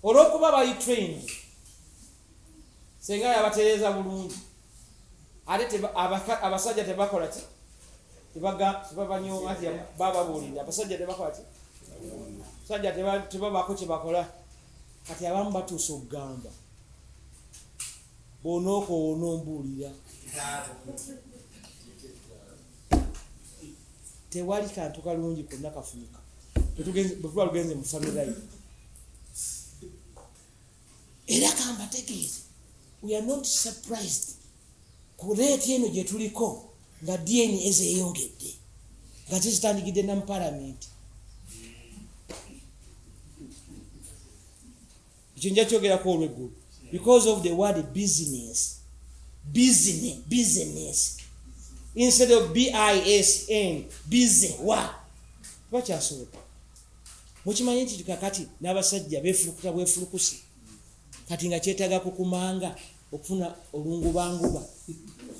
olw'okuba bali trained. Senga yabatereeza bulungi, ate abasajja tebakola ki? Tebabanyoma nti bababuulira abasajja tebakola ki? Abasajja tebabaako kyebakola. Kati abamu batuuse okugamba, bw'onookoowa onombuulira. Tewali kantu kalungi konna kafunika bwe tuba lugenze mu family life. Era kambategeeze, we are not surprised ku rate eno gye tuliko nga DNA zeeyongedde, nga zizitandikidde na mu palamenti. Ekyo nja kyogerako olweggulo because of the word business, business, business instead of bisn, busy wa. Tebakyasobola. Mukimanyi nti kakati n'abasajja beefulukuta bwefulukusi, kati nga kyetaaga kukumanga okufuna olungubanguba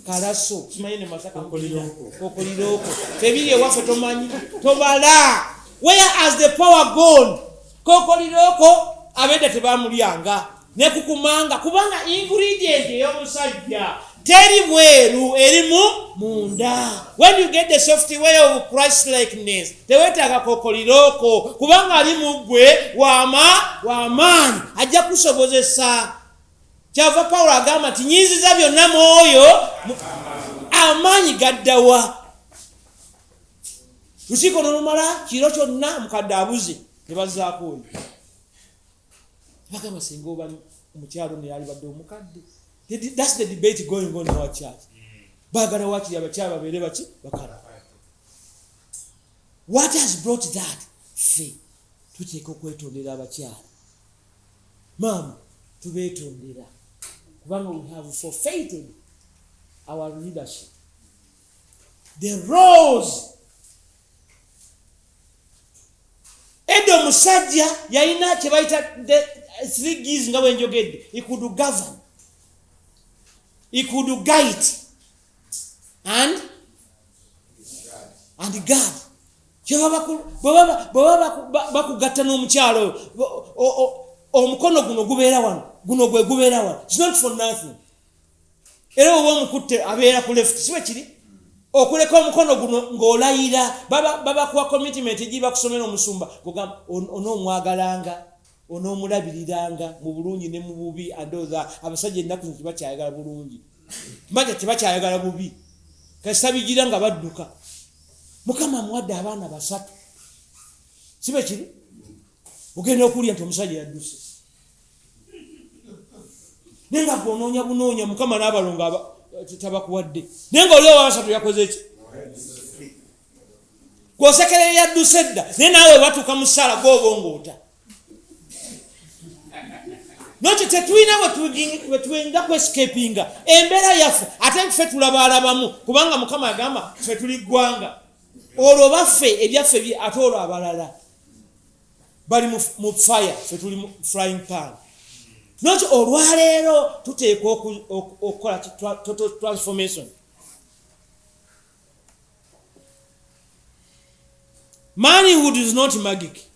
kalaso, simanyi ne Masaka kokoliroko tebiri ewaffe, tomanyi tobala. Where has the power gone? Kokoliroko abedda tebamulyanga nekukumanga, kubanga ingredient ey'omusajja teri bweru, erimu munda. When you get the software of Christ likeness, tewetaaga kokoliroko, kubanga ali mu ggwe wama wamaanyi, ajja kusobozesa. Kyava Pawulo agamba nti nyinziza byonna mwoyo amaanyi gaddawa. Lukiiko nolumala kiro kyonna, mukadde abuze, ne bazzaako oyo. Bagamba singa oba omukyalo naye alibadde omukadde. That's the debate going on in our church. Baagala wakiri abakyala babeere baki bakala. What has brought that? Ffe tuteeka okwetondera abakyala, maama, tubeetondera kubanga we have forfeited our leadership, the roles. Edda omusajja yalina kyebayita the three Gs, nga bwenjogedde. He could govern, he could guide and guard. Bwe baba bakugatta n'omukyalo oyo, omukono guno gubeera wano, guno gwe gubeera wano. It's not for nothing. Era oba omukutte abeera ku left, si bwe kiri? Okuleka omukono guno ng'olayira, babakuwa commitment egiba kusomera omusumba, gogamba onoomwagalanga, onoomulabiriranga mu bulungi ne mu bubi. Andooza abasajja ennaku zino tebakyayagala bulungi, manya tebakyayagala bubi, kasita bigira nga badduka. Mukama amuwadde abaana basatu, si bwe kiri? Ogenda okuwulira nti omusajja yadduse, naye nga gwe onoonya bunoonya. Mukama n'abalongo tabakuwadde, naye nga oli owabasatu yakoze ki? Gwosekerera yadduse dda, naye naawe batuuka mu ssaala gwobongoota. Nokyo tetulina wetuyinza kwescapinga embeera yaffe. Ate ffe tulabaalabamu, kubanga Mukama agamba ffe tuli ggwanga, olwo baffe ebyaffe ate olwo abalala bali mu fire, ffe tuli mu frying pan. Nokyo olwaleero tuteekwa okukola total transformation. Manhood is not magic.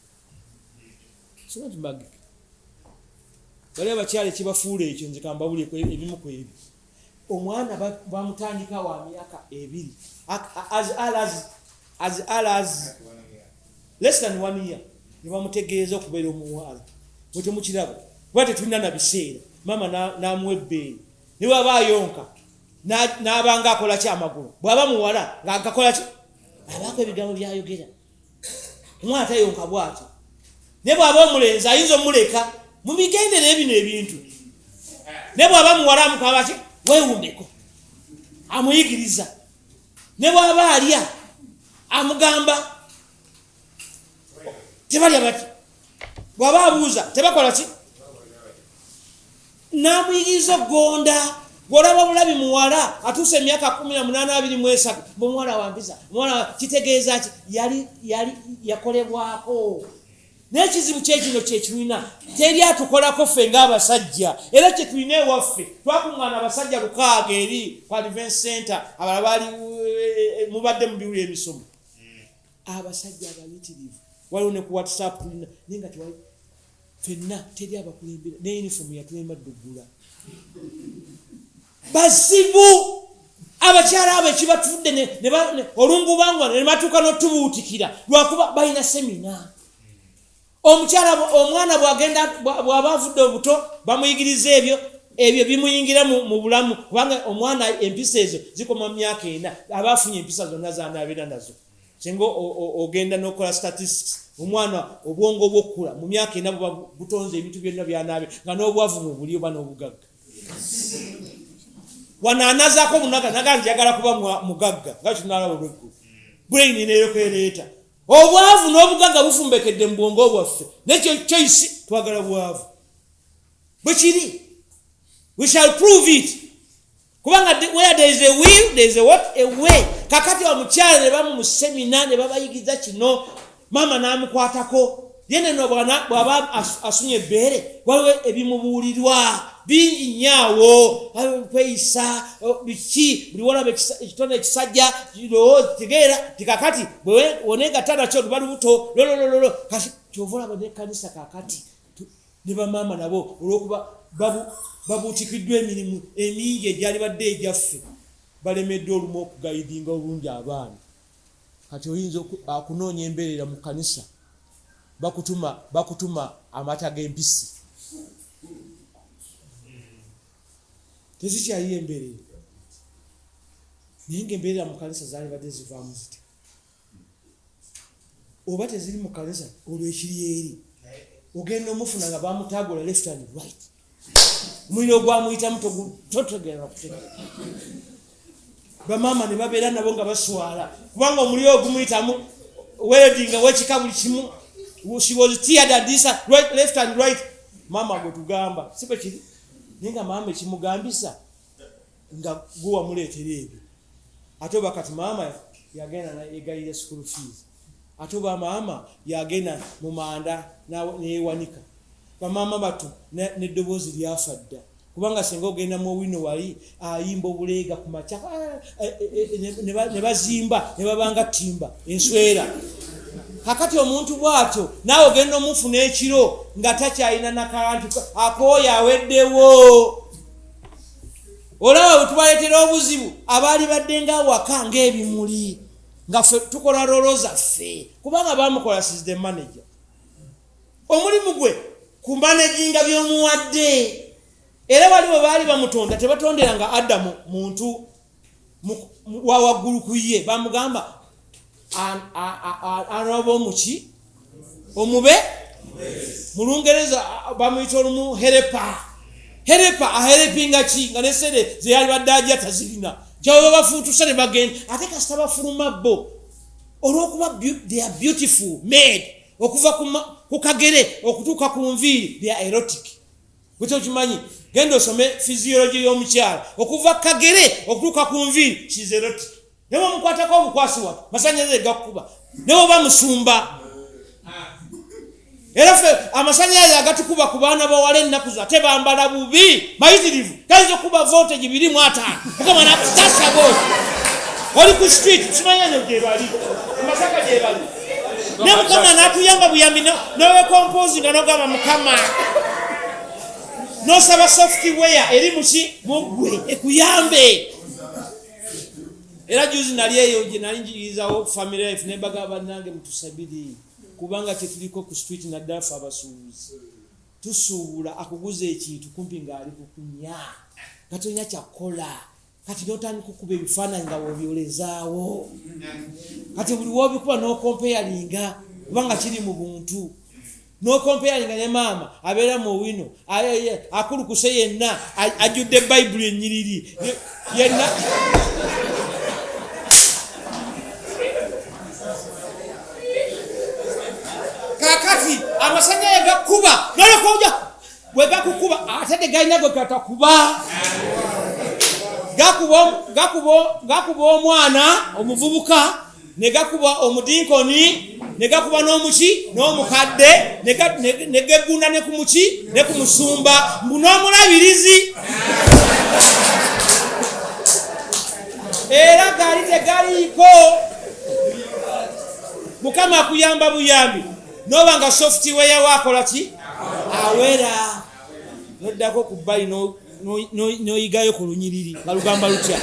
It's not magic. Bali abakyala ekibafuula ekyo, nze kambabulye ebimu ku ebyo. Omwana bamutandika wa myaka 2, as early as less than one year, ne bamutegeeza okubeera omuwala. Mwe temukiraba kuba tetulina na biseera. Maama n'amuwa ebbeere, ne bwaba ayonka n'abanga akola ki amagulu, bw'aba muwala ng'agakola ki, abaako ebigambo byayogera. Omwana tayonka bw'atyo, naye bw'aba omulenzi ayinza omuleka mubigendere bino ebintu, naye bw'aba muwala amukaba ki, weewumbeko, amuyigiriza. Ne bw'aba alya amugamba tebalya bati, bw'aba abuuza tebakola ki, n'amuyigiriza okugonda. Bw'olaba bulabi muwala atuuse emyaka 18, 23, mbu muwala wampisa, muwala kitegeeza ki? Yali yakolebwako. Naye ekizibu kyekino kyekirina, teri atukolako ffe ng'abasajja. Era kyetulina ewaffe, twakuŋŋaana abasajja 600 eri ku Advance Center, abalala baali mubadde mubiwulira emisomo. Abasajja abayitirivu waliwo ne ku WhatsApp tulina, naye nga tewali ffenna, teri abakulembera, ne uniform yatulema ddugula. Bazibu abakyala abo ekibatudde olungubangwa ne batuuka n'otubuutikira lwakuba balina seminar. Omukyala omwana bwagenda bw'aba avudde obuto, bamuyigiriza ebyo, ebyo bimuyingira mu bulamu, kubanga omwana empisa ezo zikoma mu myaka 4, aba afunye empisa zonna zanaabeera nazo. Singa ogenda n'okola statistics, omwana obwongo bw'okukula mu myaka 4 buba butonze ebintu byonna byanaabe, nga n'obwavu mu buli oba n'obugagga. Wano anazaako obunaga naga njagala kuba mugagga, nga tunalaba olweggulu brain neyokereeta obwavu n'obugagga bufumbekedde mu bwongo bwaffe. Nekyo choice twagala bwavu bwe kiri. We shall prove it, kubanga where there is a will, there is a what? A way. Kakati omukyala ne bamu mu seminar ne babayigiza kino. Maama n'amukwatako. Ye neno bw'aba asunye ebbeere, waliwo ebimubuulirwa bingi nnyo awo, kweyisa biki, buli wolaba ekitone ekisajja tegeera ti kakati bweoneegatta nakyo luba lubuto lololololo. Kati kyova olaba n'ekkanisa kakati ne bamaama nabo olw'okuba babuutikiddwa emirimu emingi egyalibadde egyaffe, balemeddwa olumu okugayidinga obulungi abaana. Kati oyinza okunoonya embeerera mu kkanisa, bakutuma amata g'empisi, tezikyaliyo embeerera. Naye ng'embeerera mu kkanisa zaalibadde zivaamu ziti, oba teziri mu kkanisa, olwo ekiri eri ogenda omufuna nga bamutagula left and right, omuliro gwamuyitamu totegeera kutegeera. Bamaama ne babeera nabo nga baswala, kubanga omuliro ogumuyitamu wedding wekika buli kimu, she was teared and this right, left and right. Maama gwe tugamba si bwe kiri, naye nga maama ekimugambisa nga gwe wamuleetera ebyo. Ate oba kati maama yagenda yegayirira school fees, ate oba maama yagenda mu manda neyewanika. Bamaama batu n'eddoboozi lyafa dda, kubanga singa ogenda mu Owino wali ayimba obuleega ku makya, ne bazimba ne babanga timba enswera. Kakati omuntu bw'atyo naawe ogenda omufuna ekiro nga takyalina nakantu, akooyo aweddewo. Olaba bwe tubaleetera obuzibu abaali badde nga awaka ng'ebimuli, nga ffe tukola role zaffe, kubanga bamukola sis the manager. Omulimu gwe kumanaginga by'omuwadde. Era bali bwe baali bamutonda, tebatonderanga Adamu muntu wa waggulu ku ye, bamugamba anooba omuki omube. Mu Lungereza bamuyita olumu helper. Helper ahelpinga ki nga nesere zeyalibadde ajja tazirina? Kyaba bafuutuse ne bagenda. Ate kasita bafuluma bo, olw'okuba they are beautiful made okuva ku kagere okutuuka ku nviiri, they are erotic. Bwekyo kimanyi, genda osome physiology y'omukyala okuva kagere okutuuka ku nviiri, she's erotic. Naye omukwatako obukwasi watu masanyalaze gakukuba, naye oba musumba. Era ffe amasanyalaze agatukuba ku baana bawala ennaku zo, ate bambala bubi mayitirivu, gayinza okuba voltage 25, Mukama nakusasa bwoti oli ku street, simanya gyebali emasaka gyebali, ne Mukama natuyamba buyambi nowekomposinga nogamba Mukama, nosaba software eri muki mugwe ekuyambe. Era juzi nali eyo gye nali njigirizawo family life, nembaga bannange mutusabiri, kubanga kyetuliko ku street, naddala ffe abasuubuzi tusuubula, akuguza ekintu kumpi ng'ali kukunya nga tolina kyakukola. Kati notandika okukuba ebifaananyi nga wobyolezaawo. Kati buli wobikuba nokompeyalinga, kubanga kiri mu buntu, nokompeyalinga ne maama abeera mu wino akulukuse yenna ajjudde Bayibuli ennyiriri yenna. Kakati amasanyalaze gakuba nolekouja bwe gakukuba, ate tegalina gwe gatakuba. Gakuba omwana omuvubuka, ne gakuba omudinkoni, ne gakuba n'omuki n'omukadde, ne gegunda ne ku muki ne ku musumba, mbu n'omulabirizi. Era gali tegaliiko. Mukama akuyamba buyambi noba nga software wakola ki awera, noddako ku bbali n'oyigayo ku lunyiriri nga lugamba lutya,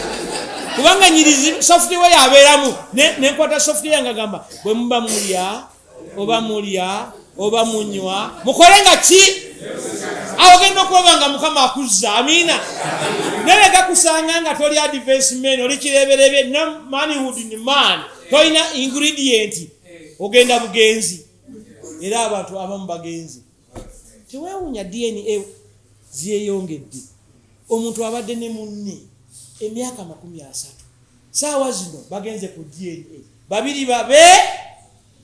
kubanga nyirizi software abeeramu. Nenkwata software nga gamba bwe muba mulya oba mulya oba munywa, mukole nga ki awo ogenda okulaba nga Mukama akuzza. Amiina. Naye gakusanga nga toli advancement, oli kireberebe no manhood ni man, tolina ingredient, ogenda bugenzi. Era abantu abamu bagenzi. Tewewunya DNA zyeyongedde. Omuntu abadde ne munne emyaka 30, saawa zino bagenze ku DNA, babiri babe,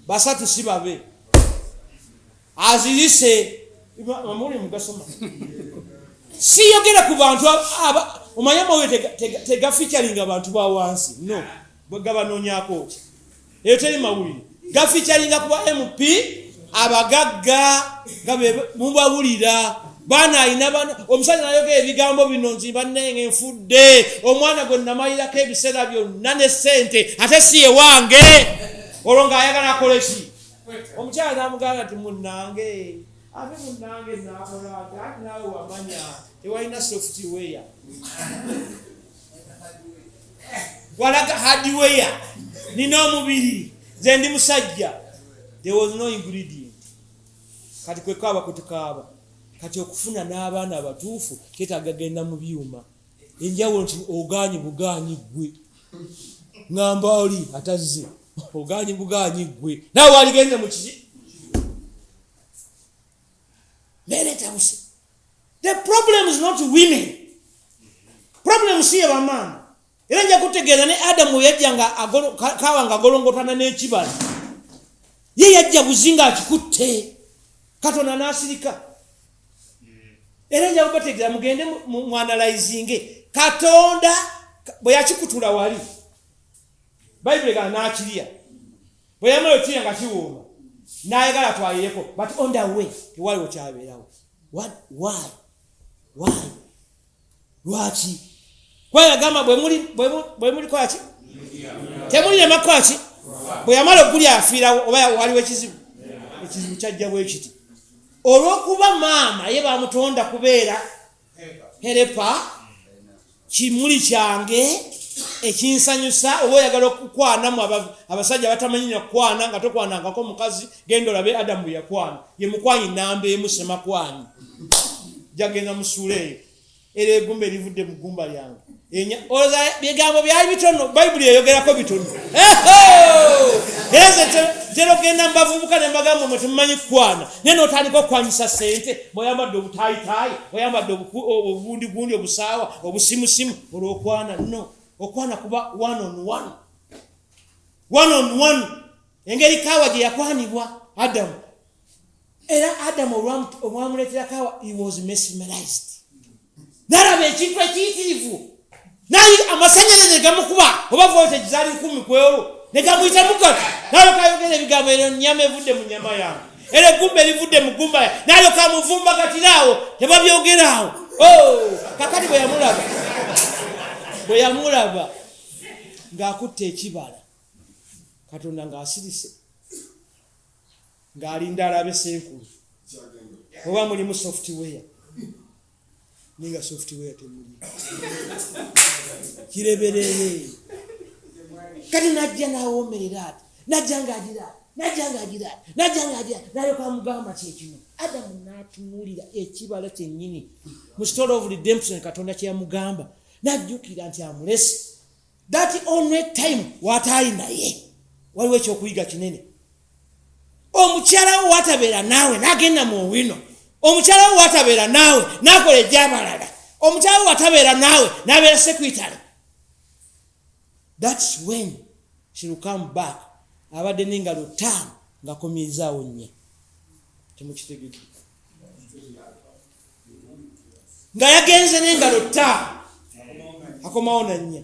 basatu si babe. Azirise amawulire mugasoma. Siyogera ku bantu omanye amawulire tegafeaturinga abantu ba wansi, no gabanonyako ki? Eyo teri mawulire. Gafeaturinga kuba MP abagagga nga mubawulira. Baana alina bana, omusajja nayogera ebigambo bino nti bannange nfudde, omwana gwe namalirako ebiseera byonna ne ssente ate si ye wange. Olwo ng'ayagala akole ki? Omukyala n'amugamba nti munnange, ate munnange naakola ati, ati naawe wamanya tewalina software. Walaga hardware, nina omubiri, nze ndi musajja. There was no ingredient. Kati kwe kaaba kwe tukaaba. Kati okufuna n'abaana abatuufu kyetaaga genda mu byuma. Enjawulo nti ogaanyi bugaanyi ggwe. Ŋŋamba oli atazze, ogaanyi bugaanyi ggwe. Naawe waligenze mu kiki? Mbeera etabuse. The problem is not women. Problem si ye bamaama. Era nja kutegeeza ne Adamu bwe yajja nga Kaawa nga agolongotana n'ekibala. Ye yajja buzi ng'akikutte. Katonda n'asirika. Era nja kubategeeza mugende muanalyzinge. Katonda bwe yakikutula wali, Bayibuli egamba n'akirya. Bwe yamala okukirya nga kiwooma, n'ayagala atwalireko, but on the way tewaliwo kyabeerawo. What? Why? Why? Lwaki? Kuba yagamba bwe muli kola ki? Temulirema kukola ki? Bwe yamala okulya afiirawo oba waliwo ekizibu? Ekizibu kyajja bwe kiti. Olw'okuba maama ye bamutonda kubeera helper, kimuli kyange ekinsanyusa, oba oyagala okukwanamu abasajja batamanyi nakukwana nga tokwanangako mukazi, genda olabe Adamu bwe yakwana. Ye mukwanyi namba emu, semakwanyi. Jagenda musuula eyo era egumba erivudde mu ggumba lyange. Olowooza bigambo byali bitono, Bayibuli eyogerako bitono. Era nze ntera okugenda mu bavubuka ne mbagamba mwe temumanyi kukwana, naye n'otandika okukwanyisa ssente, bw'oyambadde obutaayitaayi, oyambadde obugundigundi, obusaawa, obusimusimu, olw'okwana. No, okwana kuba one on one. One on one. Engeri Kaawa gye yakwanibwa Adamu. Era Adamu olwamuleetera Kaawa, he was mesmerized. N'alaba ekintu ekiyitirivu. Naye amasannyalaze gamukuba, oba voltage zaali 10,000 ku olwo, ne gamuyitamu kati. N'alyoka ayogera ebigambo, ero nnyama evudde mu nnyama yange. Era eggumba erivudde mu ggumba yange. N'alyoka amuvumbagatira awo, tebabyogera awo. Oh, kakati bwe yamulaba ng'akutte ekibala, Katonda ng'asirise, ng'alinda alabe senkulu oba mulimu software, naye nga software temuli, kireberere. Kati najja n'awoomerera ati, najja ng'agira, najja ng'agira, najja ng'agira, n'alyoka amugamba kyekino. Adamu n'atunuulira ekibala kyennyini mu story of redemption Katonda kye yamugamba, n'ajjukira nti amulese. That only time w'ataali naye, waliwo ekyokuyiga kinene. Omukyala wo watabeera naawe n'agenda mu wino, omukyala wo watabeera naawe n'akola egy'abalala, omukyala wo watabeera naawe n'abeera secretary, that's when she will come back. Abadde n'engalo 5 ng'akomyezaawo 4. Temukitegedde? Nga yagenze n'engalo 5, akomawo na 4.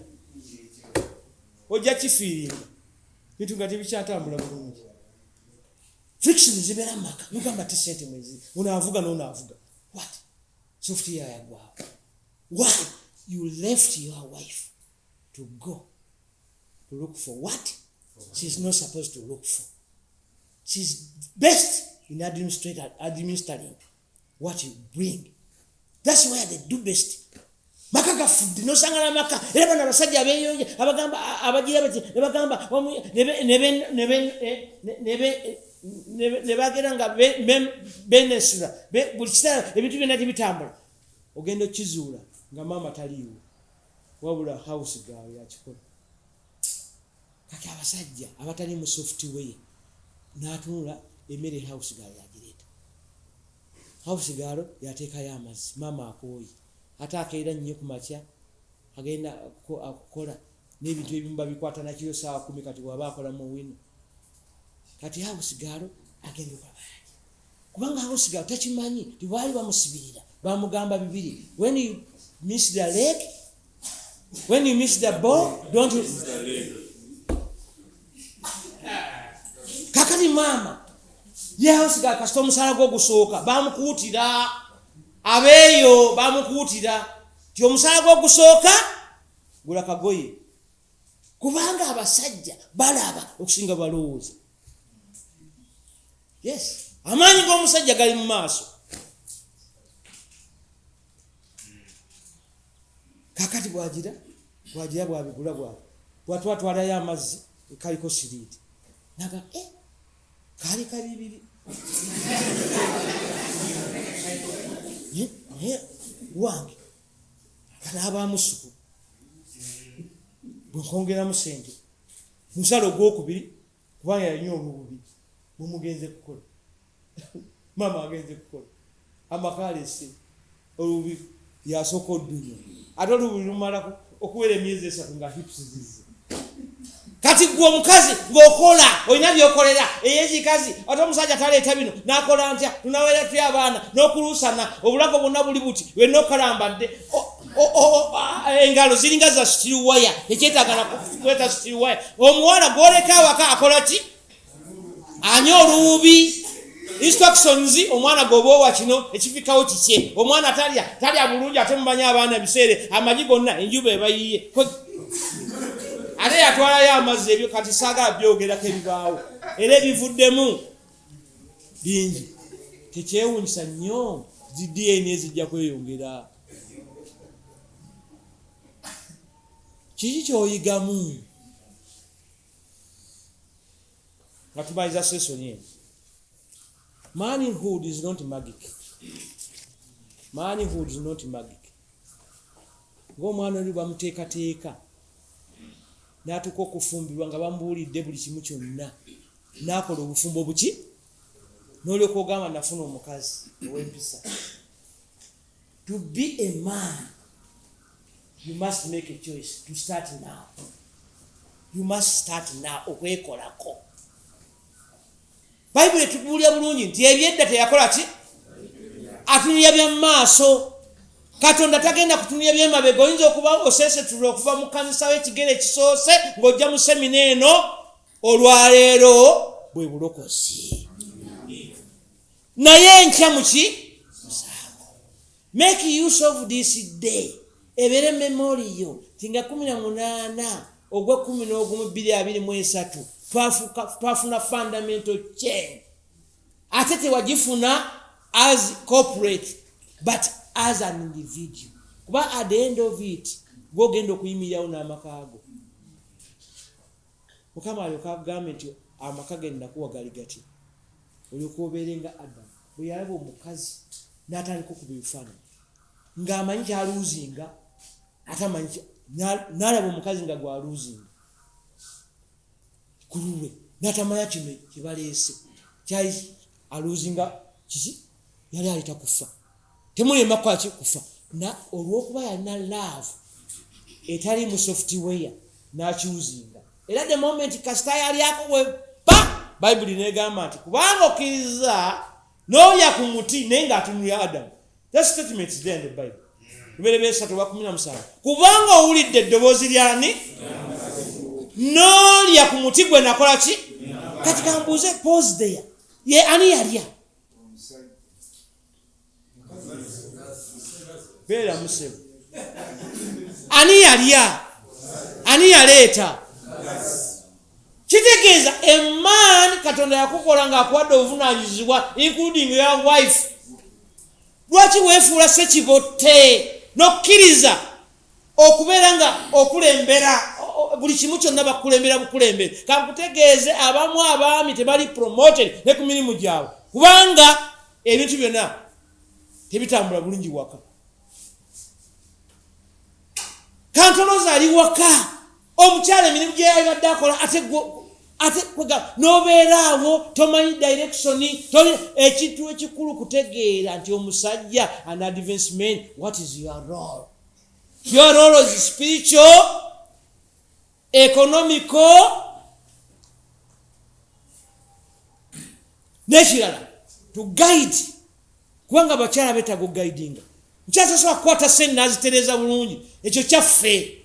Ojja kifiiringa bintu nga tebikyatambula bulungi. Friction zibeera mu maka, nogamba ti sente mwezi ono avuga n'ono avuga. What? Software yagwawo. Why you left your wife to go to look for what she's not supposed to look for? She's best in administering what you bring. That's where they do best. Maka gafudde, nosanga namaka era bano abasajja abeyonja abagamba abagira bati ne bagamba ne bagenda nga benesula buli kiseera, ebintu byonna tebitambula. Ogenda okizuula nga maama taliiwo, wabula house girl yakikola. Kati abasajja abatali mu software, n'atunula emmere, house girl yagireeta, house girl yateekayo amazzi, maama akooye, ate akeera nnyo ku makya agenda okukola n'ebintu ebimu babikwata nakiro saawa 10. Kati bw'aba akola mu wino, kati house girl agenda okulaba, kubanga house girl takimanyi tibaali bamusibirira, bamugamba bibiri: when you miss the leg, when you miss the ball, don't. Maama yeosiga kasita omusaala gwo ogusooka bamukuutira, abeeyo bamukuutira ti omusaala gwo ogusooka gula kagoye, kubanga abasajja balaba okusinga balowooza. Yes, amaanyi g'omusajja gali mu maaso. Kakati bwagira bwabigula, bwati bwatwatwalayo amazzi kaliko siriiti naga eh, kaali kabibiri. Naye wange kanaabaamu supu bwenkwongeramu sente musala ogwokubiri, kubanga yanywa olububi. Bwemugenze kukola, maama agenze kukola, amaka alese olububi, yasooka oddunywa, ate olububi lumala okuwera emyezi 3 nga hips zizze. Kati gwe omukazi ng'okola, olina byokolera eyekikazi, ate omusajja taleeta bino, nakola ntya? Tunawera tutya abaana n'okuluusana? Obulago bwonna buli buti, wenna okalambadde, engalo ziringa za steel wire, ekyetaaga nakuleeta steel wire. Omuwala gwoleka awaka akola ki? Anywa oluwubi. Instructions, omwana gwoba owa kino ekifikawo kikye. Omwana talya, talya bulungi, ate mumanyi abaana ebiseere amagi gonna enjuba ebayiye, ate yatwalayo amazzi. Ebyo kati saagala byogerako, ebibaawo era ebivuddemu bingi. Tekyewunyisa nnyo zi DNA zijja kweyongera. Kiki kyoyigamu nga tumaliza session eno? Manhood is not magic. Manhood is not magic. Ng'omwana oli bamuteekateeka n'atuuka okufumbirwa nga bamubuulidde buli kimu kyonna, n'akola obufumbo buki, n'olyoka ogamba, "Nafuna omukazi ow'empisa." To be a man, you must make a choice to start now. You must start now okwekolako. Bayibuli etubuulira bulungi nti ebyedda teyakola ki, atunulya bya mu maaso. Katonda tagenda kutunulya byemabega. Oyinza okuba osesetulwa okuva mu kanisa w'ekigere ekisoose ng'ojja mu semina eno olwaleero, bwe bulokozi, naye enkya muki musango. Make use of this day, ebeere memorial ti nga 18 ogwa 11 2023 twafuna fundamental change. Ate tewagifuna as corporate but as an individual, kuba at the end of it gwogenda okuyimirirawo n'amaka go. Mukama alyoka agambe nti amaka ge nakuwa gali gati, olyoka obeere nga Adamu bwe yalaba omukazi n'atandika okuba ebifaananyi ng'amanyi kyaluuzinga, ate amanyi n'alaba omukazi nga gwaluuzinga ku lulwe, n'atamanya kino kyebaleese kyali aluuzinga kiki, yali aleta kufa, temulema kukolaki kufa. Na olwokuba yalina love etali mu software, n'akyuzinga. Era the moment kasita yalyako we pa, Bayibuli negamba nti kubanga okkiriza n'olya ku muti, naye ng'atunulya Adamu. That statement is there in the Bible, Lubereberye 3 oba 17. Kubanga owulidde eddoboozi lyani n'olya ku muti gwe nakola ki? Kati kambuuze, pause there, ye ani yalya? Beera musebo, ani yalya? Ani yaleeta? Kitegeeza emaani Katonda yakukola ng'akuwadde obuvunanyizibwa, including your wife. Lwaki weefuula sekibotte n'okkiriza okubeera nga okulembera buli kimu kyonna? Bakulembera bukulembere. Kankutegeeze, abamu abaami tebali promoted ne ku mirimu gyabwe kubanga ebintu byonna tebitambula bulungi waka. Kantoloza ali waka, omukyala emirimu gye yabadde akola, ate ate kwega n'obeera awo tomanyi direction. Ekintu ekikulu kutegeera nti omusajja, an advancement, what is your role? Your role is spiritual, economical, n'ekirala to guide, kubanga abakyala beetaaga okuguidinga. Mukyala tasobola kukwata sente n'azitereeza bulungi, ekyo kyaffe.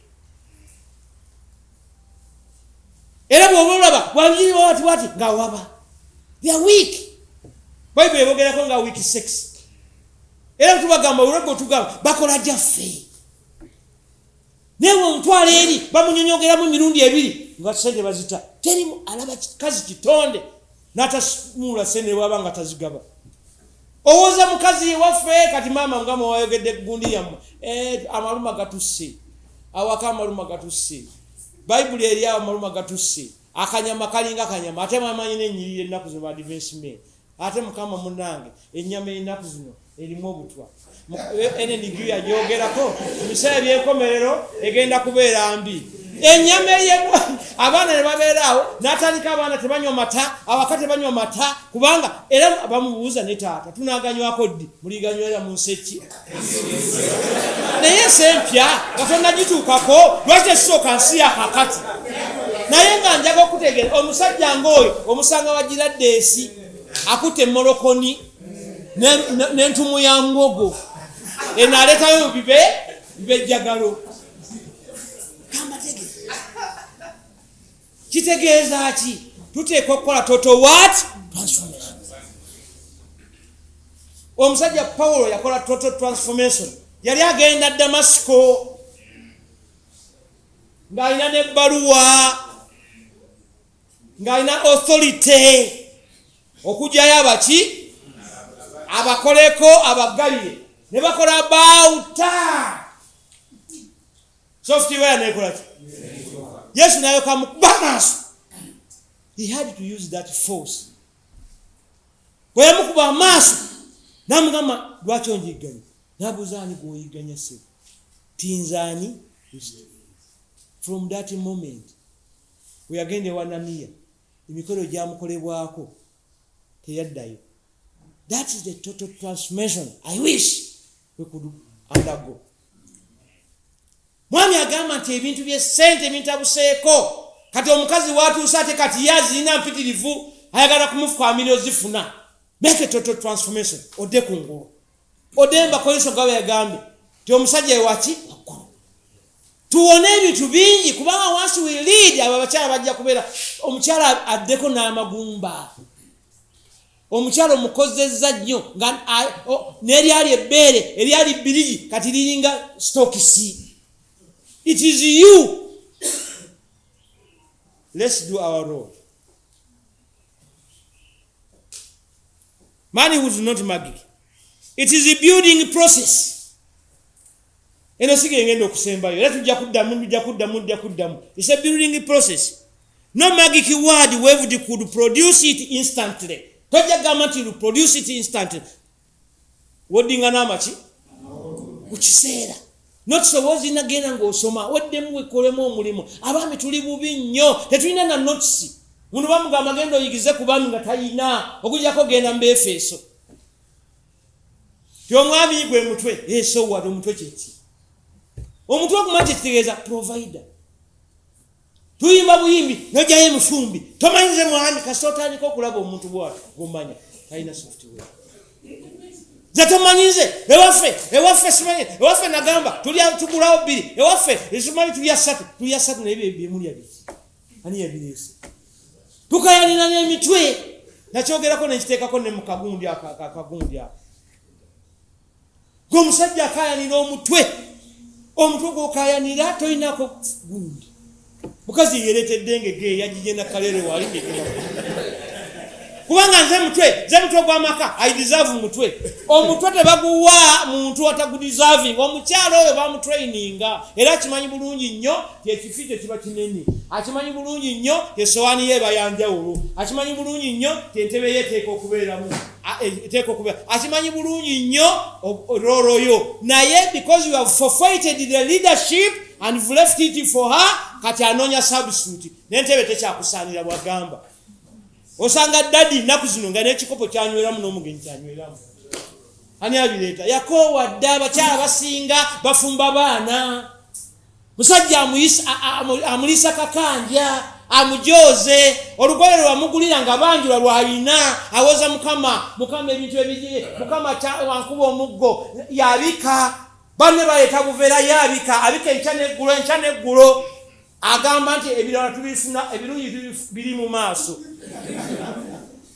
Era bw'oba olaba bwati bwati ng'awaba. They are weak. Bayibuli ebogerako nga weak sex. Era tubagamba olweggo tugamba bakola gyaffe. Naye omutwalo eri bamunyonyogeramu emirundi ebiri nga sente bazita. Teri alaba kazi kitonde n'atasimuula sente bwaba nga tazigaba. Owooza mukazi waffe kati maama nga mwewayogedde gundi yammwe, amaluma gatusse awaka, amaluma gatusse, Bayibuli eri awo, amaluma gatusse, akanyama kalinga kanyama, ate mwamanyi n'ennyiriri ennaku zino ba advancement, ate mukama munange ennyama ennaku zino erimu obutwa. NNQ yajogerako mu biseera by'enkomerero egenda kubeera mbi ennyama eyebwa. Abaana ne babeera awo n'atandika, abaana tebanywa mata awaka, tebanywa mata kubanga era bamubuuza ne taata tunaganywako ddi, muliganywera mu nsi eki? Naye ensi empya nga tonnagituukako, lwaki tesooka nsi yakakati? Naye nga njaga okutegeera omusajja ng'oyo omusanga wagiradde ensi akutte emolokoni n'entumu ya ngogo eno aleetayo bibe bibejjagalo. Kitegeeza ki? Tuteekwa okukola total what? Transformation. Omusajja Pawulo yakola total transformation. Yali agenda Damasiko ng'alina n'ebbaluwa, ng'alina authority okugyayo abaki abakoleko abaggalire ne bakola bauta software nekola ki? Yesu nayoka mukuba amaaso. He had to use that force. Bwe yamukuba amaaso namugamba, lwaki onjigganya? Nabuuza, ani gwoyigganya? Sebo tinzaani? From that moment bwe yagenda ewa Naniya, emikolo gyamukolebwako, teyaddayo. That is the total transformation I wish we could undergo. Mwami agamba nti ebintu byesente bintabuseeko, kati omukazi watuuse ate kati ye azirina mpitirivu, ayagala kumufukamira ozifuna. Make a total transformation, odde ku ngulu, odde mbakolinso nga bwe yagambye ti omusajja ewaki waggulu. Tuwone ebintu bingi kubanga once we lead, abo abakyala bajja kubeera. Omukyala addeko n'amagumba, omukyala omukozezza nnyo nga n'eryali ebbeere eryali birigi kati liringa stokisi. It is you. Let's do our role. Manhood is not magic, it is a building process. Eno si gengenda okusembayo, era tujja kuddamu, tujja kuddamu, tujja kuddamu. It's a building process. No magic word waved could produce it instantly. Tojja kugamba nti you produce it instantly. Woddinga n'amaki ku kiseera notice oba genda ng'osoma weddemu wekolemu omulimu. Abaami tuli bubi nnyo, tetulina na notes. Muno bamugamba genda oyigize ku baami nga tayina okujjako genda mu Beefeeso ti omwami gwe mutwe. So what? Omutwe kyeki? Omutwe oguma kyekitegeeza provider. Tuyimba buyimbi nojayo emifumbi tomanyize mwami. Kasita otandika okulaba omuntu bwatyo gomanya talina software. Nze tomanyize ewaffe, ewaffe simanyi, ewaffe nagamba tulya tugulawo bbiri, ewaffe simanyi tulya ssatu, tulya ssatu. Naye byemulya biki? Ani yabireese? Tukayanira n'emitwe. Nakyogerako nekiteekako ne mukagundi akagundi ako. Gwe omusajja akayanira omutwe, omutwe gwokayanira tolinako gundi. Mukazi yeyeretedde engege yagije nakalere wali kubanga nze mutwe, nze mutwe gw'amaka, I deserve mutwe. Omutwe tebaguwa muntu atagudeserving. Omukyalo oyo bamutraininga era akimanyi bulungi nnyo ti ekifi kyo kiba kinene, akimanyi bulungi nnyo ti esowaani ye eba yanjawulo, akimanyi bulungi nnyo ti entebe ye eteeka okubeeramu, eteeka okubeera, akimanyi bulungi nnyo role yo. Naye because you have forfeited the leadership and you've left it for her, kati anoonya substitute n'entebe tekyakusaanira. Bwagamba osanga daddy nnaku zino nga n'ekikopo kyanyweramu n'omugenyi kyanyweramu, ani abireeta? Yakoowa dda. Abakyala basinga bafumba baana, musajja amulisa kakanja, amujoze olugoye lwamugulira nga banjula lwalina, awoza mukama, mukama ebintu ebiri, mukama wankuba omuggo, yabika banne baleeta buveera, yabika, abika enkya neggulo, enkya neggulo. Agamba nti ebirala tubifuna, ebirungi biri mu maaso.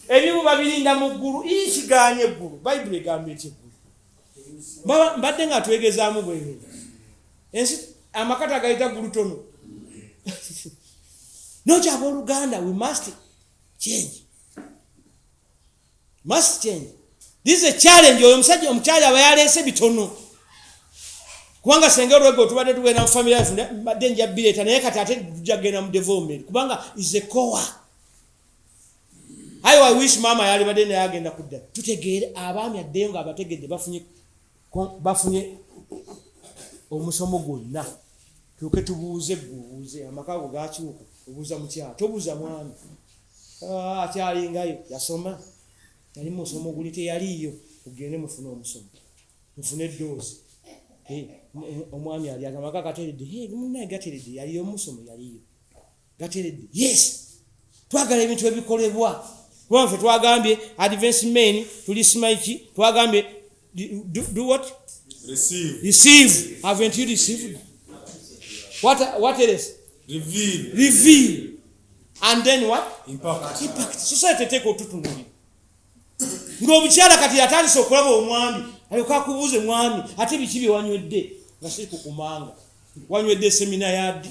Ebimu babirinda mu ggulu. Ii, kigaanye eggulu. Bayibuli egamba eti eggulu. Mbadde nga twegezaamu bweru. Ensi amakata gayita ggulu tono. Nokyo abooluganda, we must change. Must change. This is a challenge. Oyo omusajja omukyala aba yaleese bitono. Kubanga senga olweggo tubadde tugenda mu family life, mbadde nja bireeta, naye kati ate tujja kugenda mu development kubanga is a core. Ayo I wish mama yalibadde naye agenda kudda. Tutegeere abaami addeyo nga abategedde bafunye omusomo gwonna. Tuuke tubuuze gubuuze amaka ago gakyuka. Obuuza mukyala, tobuuza mwami. Akyalingayo yasoma, yali musomo guli teyaliiyo. Mugende mufune omusomo, mufune eddoozi. Omwami ali amaka gateredde, munnaye gateredde, yaliyo omusomo, yaliyo gateredde. Yes, twagala ebintu ebikolebwa. Kubanga ffe twagambye advance men tuli simaiki, twagambye do what? Receive. Receive. Haven't you received? What else? Reveal. Reveal. And then what? Impact. Impact. Society teeka otutunulira. Ng'omukyala kati yatandise okulaba omwami, alyoka akubuuze mwami, ate biki bye wanywedde? Nga si kukumanga. Wanywedde semina ya ddi?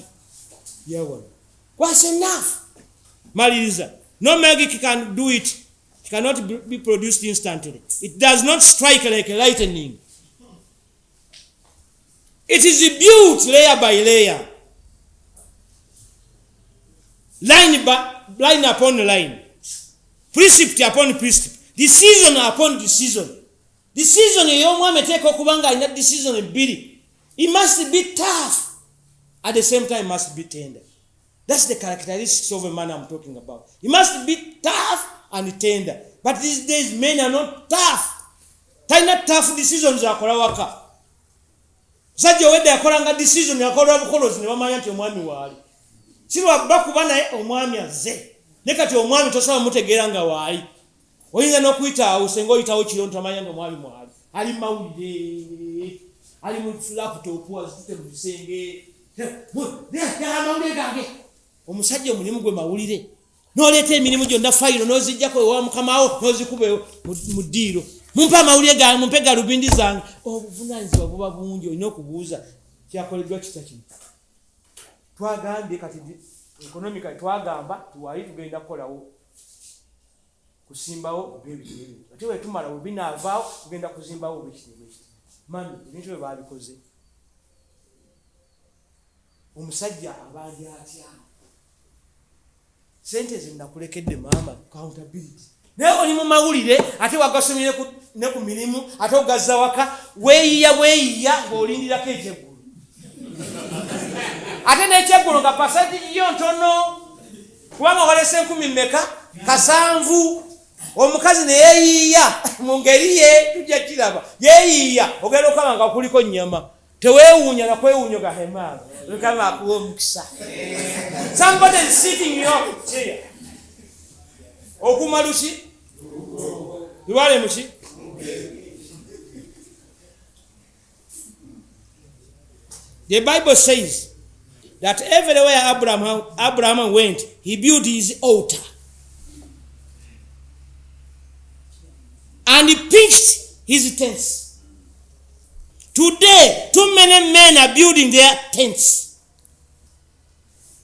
Ya wano. Was enough. Maliriza. No magic can do it. It cannot be produced instantly. It does not strike like a lightning. It is built layer by layer. Line by line upon line. Precept upon precept. Decision upon decision. Decision ey'omwami eteeka okuba nga alina decision bbiri. It must be tough. At the same time, must be tender. That's the characteristics of a man I'm talking about. He must be tough and tender. But these days, men are not tough. Talina tough decisions akola waka. Musajja owedda yakolanga decision, yakola bukolozi ne bamanya nti omwami waali. Si lwabba kuba naye omwami azze. Ne kati omwami tosobola mutegeera nga waali. Oyinza n'okuyita awo senga oyitawo kiro ntamanya nti omwami mwali. Ali mawulire, ali mu laptop azitute mu kisenge. Amawulire gange. Omusajja omulimu gwe mawulire. N'oleeta emirimu gyonna fayiro n'oziggyako ewa mukama wo n'ozikuba mu ddiiro. Mumpe amawulire gange, mumpe galubindi zange. Obuvunaanyizibwa buba bungi, olina okubuuza kyakoleddwa kita kino. Twagambye kati economically twagamba tuwali tugenda kukolawo kusimbawo bwebiti ebyo. Ate bwe tumala bwe binaavaawo tugenda kuzimbawo bwekiti bwekiti. Mami, ebintu bwe baabikoze. Omusajja abanja atya? Sente ze nakulekedde maama, accountability. Naye oli mu mawulire ate wagasomye ne ku mirimu ate ogazza waka, weeyiya bweyiya ng'olindirako ekyeggulu. Ate n'ekyeggulu nga percentage yo ntono. Kubanga walese 10 mmeka? 7. Omukazi ne yeeyiya mu ngeri ye tujja kiraba. Yeeyiya ogenda okulaba nga kuliko nnyama. Teweewuunya na kwewuunya ga hema. Mukama akuwa omukisa. Somebody is sitting in your chair. Okuma luki? Luwale muki? The Bible says that everywhere Abraham went, he built his altar. And he pitched his tents. Today, too many men are building their tents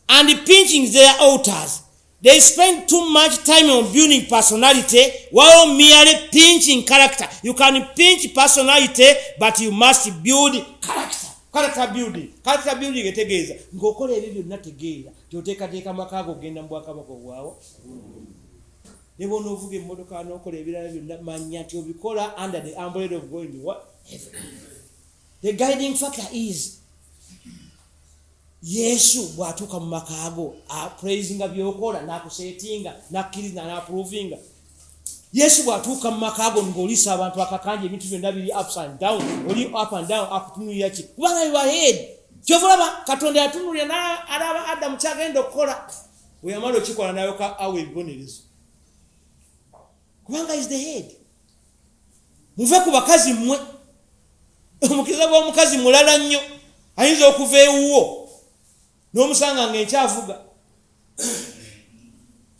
and pitching their altars. They spend too much time on building personality while merely pinching character. You can pinch personality, but you must build character. Character building. Character building etegeeza ng'okola ebyo byonna tegeera nti oteekateeka amaka go ogenda mu bwakabaka obwawo. Ne bw'onoovuga emmotoka n'okola ebirala byonna manya nti obikola under the umbrella of going to what? Heaven. The guiding factor is Yesu bw'atuuka mu maka go apraisinga by'okola n'akuseetinga n'akkiriza n'approvinga. Yesu bw'atuuka mu maka go ng'oliisa abantu akakanja ebintu byonna biri ups and down, oli up and down, akutunuulira ki? Kubanga you are head. Kyova olaba Katonda yatunuulira n'alaba Adamu ky'agenda okukola. Bwe yamala okikola n'ayoka awa ebibonerezo. Kubanga is the head. Muve ku bakazi mmwe. Omukisa gw'omukazi mulala nnyo. Ayinza okuva ewuwo n'omusanga ng'enkyavuga.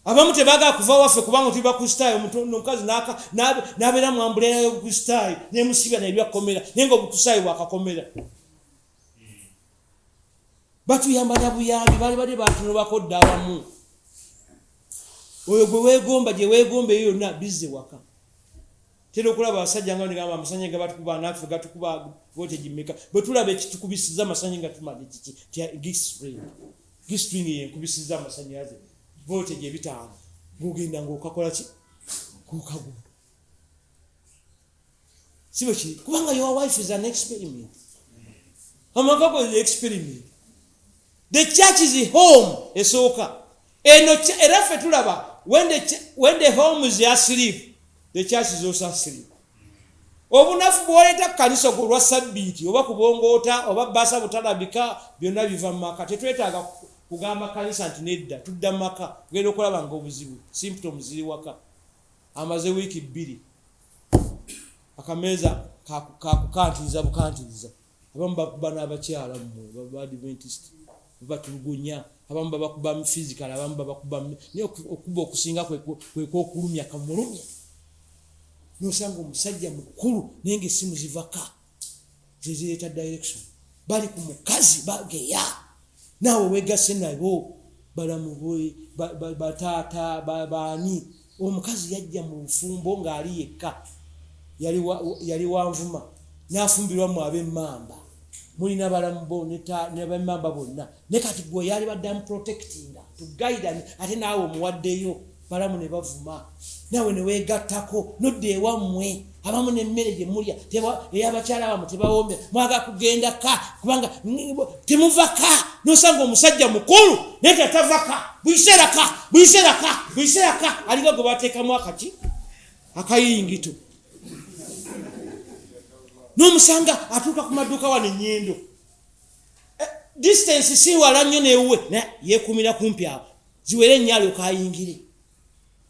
Abamu tebaagala kuva waffe kubanga tuli bakristaayo. Omukazi n'abeera mu umbrella y'obukristaayo nemusibya nebyakomera, naye nga obukristaayo bwakakomera. Batuyamba na buyambi, baali badde batunobako dda. Abamu oyo gwe weegomba, gye weegomba eyo yonna bizze waka. Tera okulaba abasajja nga nigamba amasanyi ga batukuba, naffe gatukuba voltage mmeka? Bwe tulaba ekitukubisiza amasanyi nga tumanya kiki, G-string, G-string yenkubisiza amasanyalaze voltage 50, ng'ogenda ng'okakola ki, ng'okagula. Si bwe kiri? Kubanga your wife is an experiment, amaka go is experiment, the church is home esooka eno. Era ffe tulaba when the home is asleep, the church is also asleep. Obunafu bwoleeta ku kanisa olwa sabbiiti oba kubongoota oba basa butalabika, byonna biva mu maka. Tetwetaaga kugamba kanisa nti nedda, tudda mu maka, tugenda okulaba nga obuzibu, symptoms ziri waka. Amaze wiiki 2, akameeza kakukantiriza bukantiriza. Abamu bakuba n'abakyala, mmwe Baadventist batulugunya, abamu babakuba physical, abamu babakuba, naye okuba okusinga kwekwokulumya, kamulumya. Nosanga omusajja mukulu naye nga essimu zivaka zezireeta direction, bali ku mukazi bageya, naawe wegasse nabo balamu bwe bataata baani. Omukazi yajja mu bufumbo ng'ali yekka, yali wanvuma, n'afumbirwa mu ab'emmamba, mulina balamu bo nebemmamba bonna, ne kati gwe yali badde amuprotectinga to guide, ate naawe omuwaddeyo balamu ne bavuma, naawe ne weegattako nodda ewammwe. Abamu nemmere gye mulya ey'abakyala bammwe tebawoomera, mwagala kugenda ka kubanga temuva ka. Nosanga omusajja mukulu naye tatava ka, buliseera ka, buliseera ka, buliseera ka, alinga gwe bateekamu akaki akayingito. N'omusanga atuuka ku maduuka wano ennyendo, distance si wala nnyo newuwe, naye yeekuumira kumpi awo ziwere ennyo alyoka ayingire.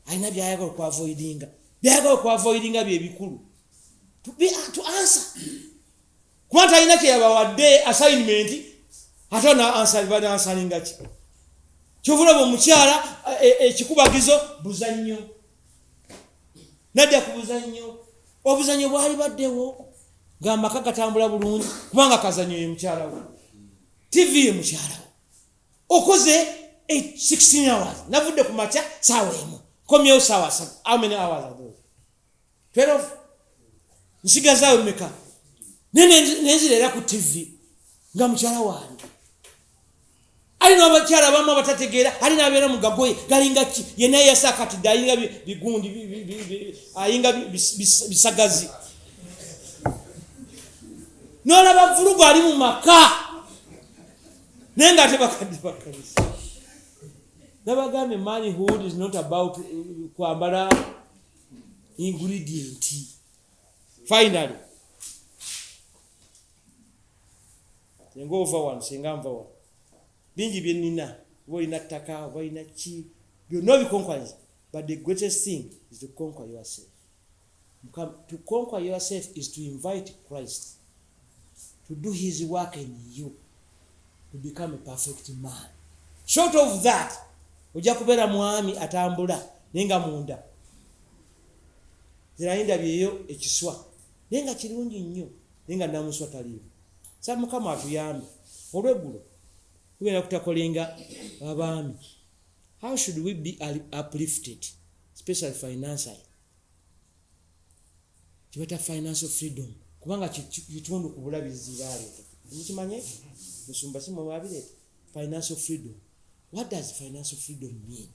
Alina byayagala okwavoidinga, byayagala okwavoidinga byebikulu to answer, kuba talina kyeyabawadde assignment, ate banansweringa ki? Kyova olaba omukyala ekikubagizo buzannyo, nadda ku buzannyo. Obuzannyo bwali baddewo ng'amaka gatambula bulungi, kubanga kazannyo ye mukyala we, TV ye mukyala we. Okoze 16 hours, navudde ku makya saawa 1, komyewo saawa 3. How many hours are those? 12. Nsigazaawo meka? Nenzira era ku TV nga mukyala wange alina abakyala abamu abatategeera, alina abeera mu gagoye galinga ki, yenna yasakatidde, alinga bigundi, ayinga bisagazi. Nolaba vulugu ali mu maka, naye nga ate bakadde bakanisa. Nabagambye, manhood is not about kwambala ingredient. Finally, senga ova wano, senga nva wano, bingi byenina, oba olina ttaka oba olina ki, byonna obiconqueringa, but the greatest thing is to conquer yourself. To conquer yourself is to invite Christ to do his work in you, to become a perfect man. Short of that, ojja kubeera mwami atambula naye nga munda zirayi ndabyeyo ekiswa, naye nga kirungi nnyo, naye nga namuswa taliiwo. Sa Mukama atuyambe. Olweggulo tugenda kutacklinga abaami, how should we be uplifted, especially financially, kibata financial freedom, kubanga kitundu ku bulabirizi baleeta. Mukimanye, musumba si mwe mwabireeta. Financial freedom, what does financial freedom mean?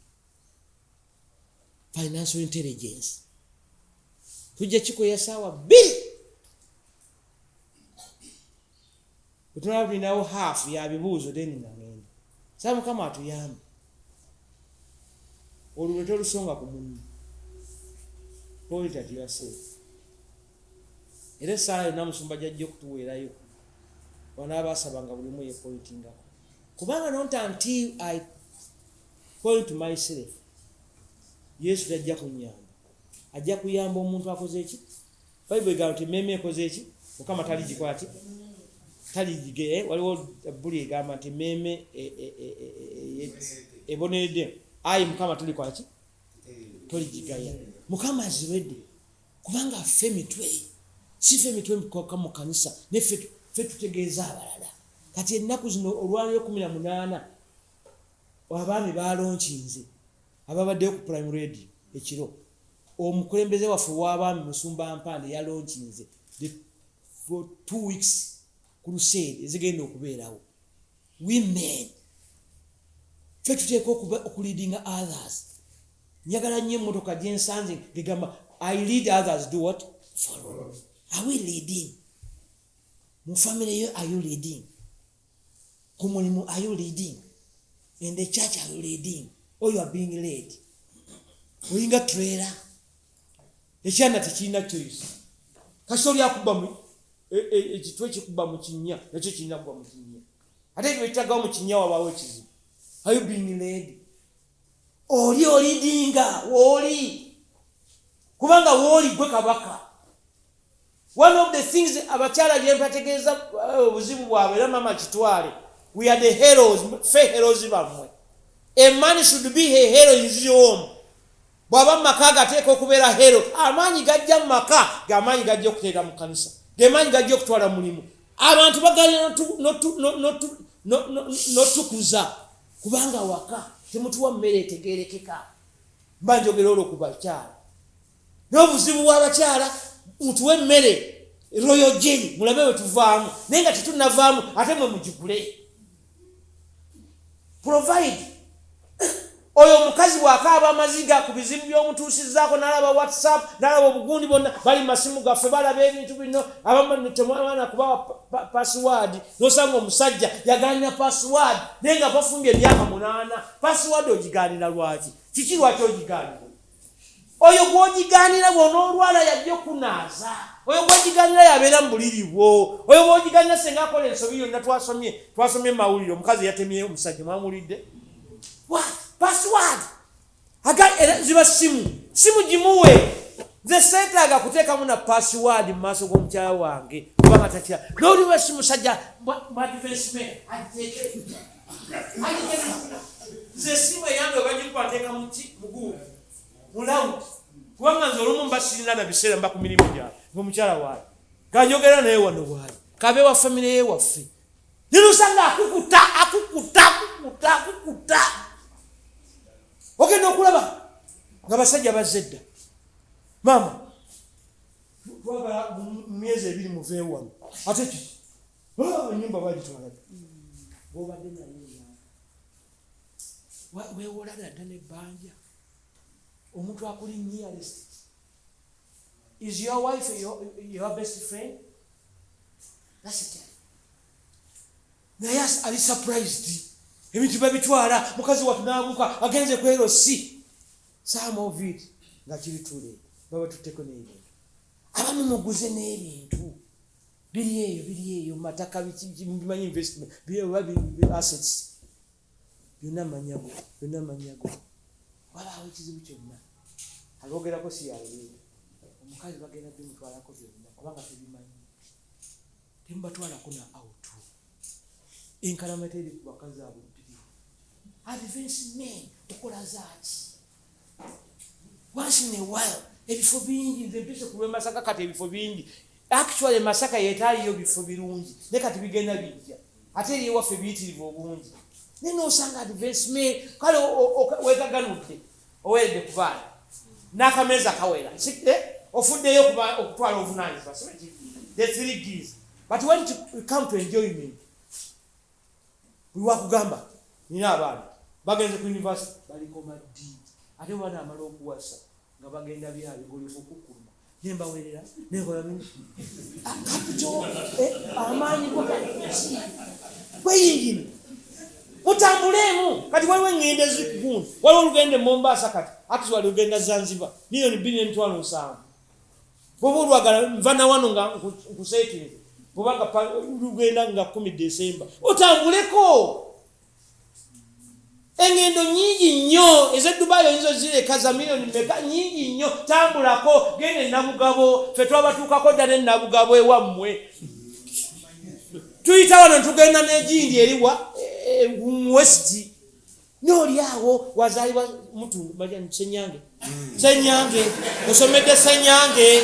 Financial intelligence tujja kikoya saawa 2, bwetunaba tulinawo half ya bibuuzo, then nga ngenda. Sa Mukama atuyambe. Olulwe tolusonga ku munno, point at yourself. Era essaala yonna musumba gyajja okutuweerayo, wanaaba asaba nga buli omu yepointingako, kubanga not until I point to myself, Yesu tajja kunyamba. Ajja kuyamba omuntu akoze eki? Bayibuli egamba nti emmeeme ekoze eki, Mukama taligikola ki, taligige. Waliwo buli egamba nti emmeeme eboneredde, ayi Mukama tulikola ki? Toligigaya. Mukama aziredde kubanga ffe mitwe, si ffe mitwe kwokka mu kanisa, naye ffe tutegeeza abalala. Kati ennaku zino olwaleero 18 abaami balonkinze ababaddeyo ku Prime Radio ekiro. Omukulembeze waffe ow'abaami Musumba Mpande yalonkinze for 2 weeks crusade ezigenda okubeerawo. Women ffe tuteekwa okuleadinga others. Njagala nnyo emmotoka gye nsanze ngegamba I lead, others do what? Follow. Are we leading? Mu family yo, are you leading? Ku mulimu, are you leading? In the church, are you leading? Or you are being led? Oyinga trailer. Ekyana tekirina choice. Kasita oli akuba mu ekitwe kikuba mu kinnya, nakyo kirina kuba mu kinnya. Ate ekyo ekitagawo mu kinnya wabaawo ekizibu. Are you being led? Oli oleadinga wooli, kubanga wooli gwe kabaka. One of the things abakyala bye mbategeeza, obuzibu bwabwe, era mama kitwale, we are the heroes. Ffe heroes bammwe. A man should be a hero in his home. Bw'aba mu maka gateeka okubeera hero. Amaanyi gajja mu maka, gamaanyi gajja okuteera mu kanisa, gemaanyi gajja okutwala mulimu. Abantu bagala notukuza kubanga waka temutuwa mmere etegerekeka. Mba njogera olwo ku bakyala n'obuzibu bw'abakyala. Mutuwe emmere Royal Jelly, mulabe bwe tuvaamu, naye nga tetunavaamu ate mwe mugigule. Provide. Oyo omukazi bw'akaaba amaziga ku bizibu by'omutuusizaako, n'alaba WhatsApp, n'alaba obugundi bwonna bali mu masimu gaffe, balaba ebintu bino. Abamu temwana kubawa password. Nosanga omusajja yaganira password naye nga bafumbye emyaka 8. Password ogiganira lwaki? Kiki lwaki ogiganira? Oyo gwogiganira bw'onoolwala yajja okunaaza. Oyo gwogiganira yabeera mu buliri bwo. Oyo gwogiganira senga akola ensobi yonna. Twasomye mawulire, omukazi yatemyeyo omusajja. Mwamuwulidde? What password? Aga era ziba simu, simu gimuwe. Nze seetaaga kuteekamu na password mu maaso g'omukyala wange kubanga takira. N'oliwa si musajja advancement agiteeke. Nze esimu eyange webagikuba nteeka muki mugundi mu loud, kubanga nze olumu mba sirina na biseera, mba ku mirimu gyange, ngaomukyala waayo ganjogera naye wano bwayi kabe wa famire ye waffe. Nilusanga akukuta, akukuta, akukuta, akukuta. Ogenda okulaba nga basajja bazze dda. Maama, twagala mu myezi 2 muveewo wano. Ate ki? Ah, enyumba bagitwala dda. Bwobadde naye emyaka weewolabira dda nebbanja. Omuntu akuli nearest is your wife, your best friend. That's it. Naye ali surprised ebintu babitwala. Mukazi watu n'abuuka agenze ku LC. Some of it nga kiri too late, baba tutteko n'ebintu. Abamu muguze n'ebintu biri eyo, biri eyo mataka, bimanyi investment oba assets byonna manyago, byonna manyago. Wabaawo ekizibu kyonna abogerako si yaleeta omukazi, bagenda bimutwalako byonna kubanga tebimanyi. Temubatwalako na out. Enkalamata eri ku bakazi abo bbiri. Advance men, okola zaaki once in a while? Ebifo bingi. Nze mpise ku lw'e Masaka kati, ebifo bingi. Actually Masaka yetaaliyo bifo birungi, naye kati bigenda bijja. Ate eri ewaffe biyitirivu obungi, naye nosanga advance men kale wegaganudde, oweredde ku baana n'akameeza kawera. Ofuddeyo okutwala obuvunanyizibwa, the three Gs. But when it come to enjoyment, buli wakugamba nina abaana bagenze ku university, balikoma ddi? Ate banaamala okuwasa nga bagenda byabigoleka okukuluma nembawerera nenkola capital, amaanyi go gweyingini mutambuleemu. Kati waliwo eŋŋendo ezikugundi, waliwo olugenda e Mombasa kati, actually olugenda Zanzibar, 2,700,000. Bwoba olwagala nva nawano nga nkuseetinze, bwobanga lugenda nga 10 Desemba, otambuleko. Eŋŋendo nyingi nnyo ez'e Dubai, oyinza ozireka za miliyoni meka, nyingi nnyo. Tambulako, genda enabugabo. Ffe twabatuukako dda nenabugabo ewammwe. Tuyita wano tugenda n'egindi eriwa mu west. N'oli awo wazaalibwa mutundu Senyange, Senyange, osomedde Senyange,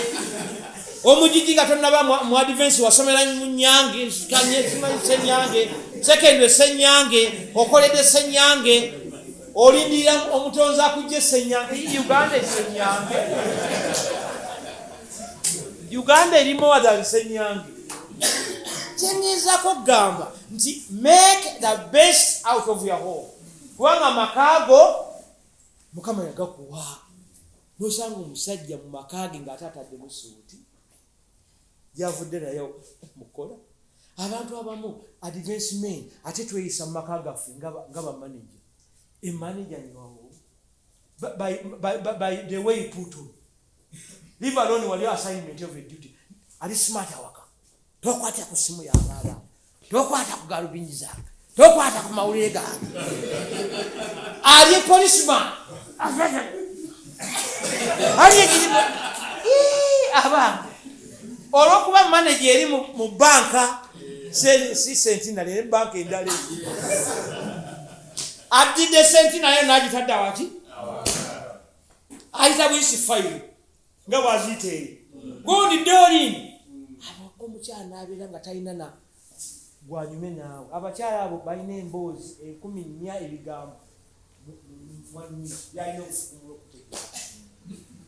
omugigi nga tonnaba mu advance wasomera mu Nyange, simanyi Senyange, secondary Senyange, okoledde Senyange, olindirira omutonzi akujja Senyange. Uganda Senyange, Uganda eri more than Senyange. Kyengezaako okugamba nti make the best out of your home, kubanga amaka go Mukama yagakuwa. Nosanga omusajja mu maka ge ng'ate ataddemu suuti gyavudde naye mukola. Abantu abamu advance men ate tweyisa mu maka gaffe nga bamanager, emanager niwawo by the way you put on, leave alone wali assignment of a duty. Ali smart awaka, tokwata ku simu yabaaba, tokwata ku galubingi zange, tokwata ku mawulire gange. Ali policeman, ali ekirimu abange olwokuba manager eri mu banka, si Centenary, eri banka endala, addidde Centenary n'agitadde awaki, ayita buyisi fayiro nga bwaziyita eri gundi dolini. Omukyala n'abeera nga talina na gwanyume naawe. Abakyala abo balina emboozi 4000 ebigambo byalina okufukumula okutegeera.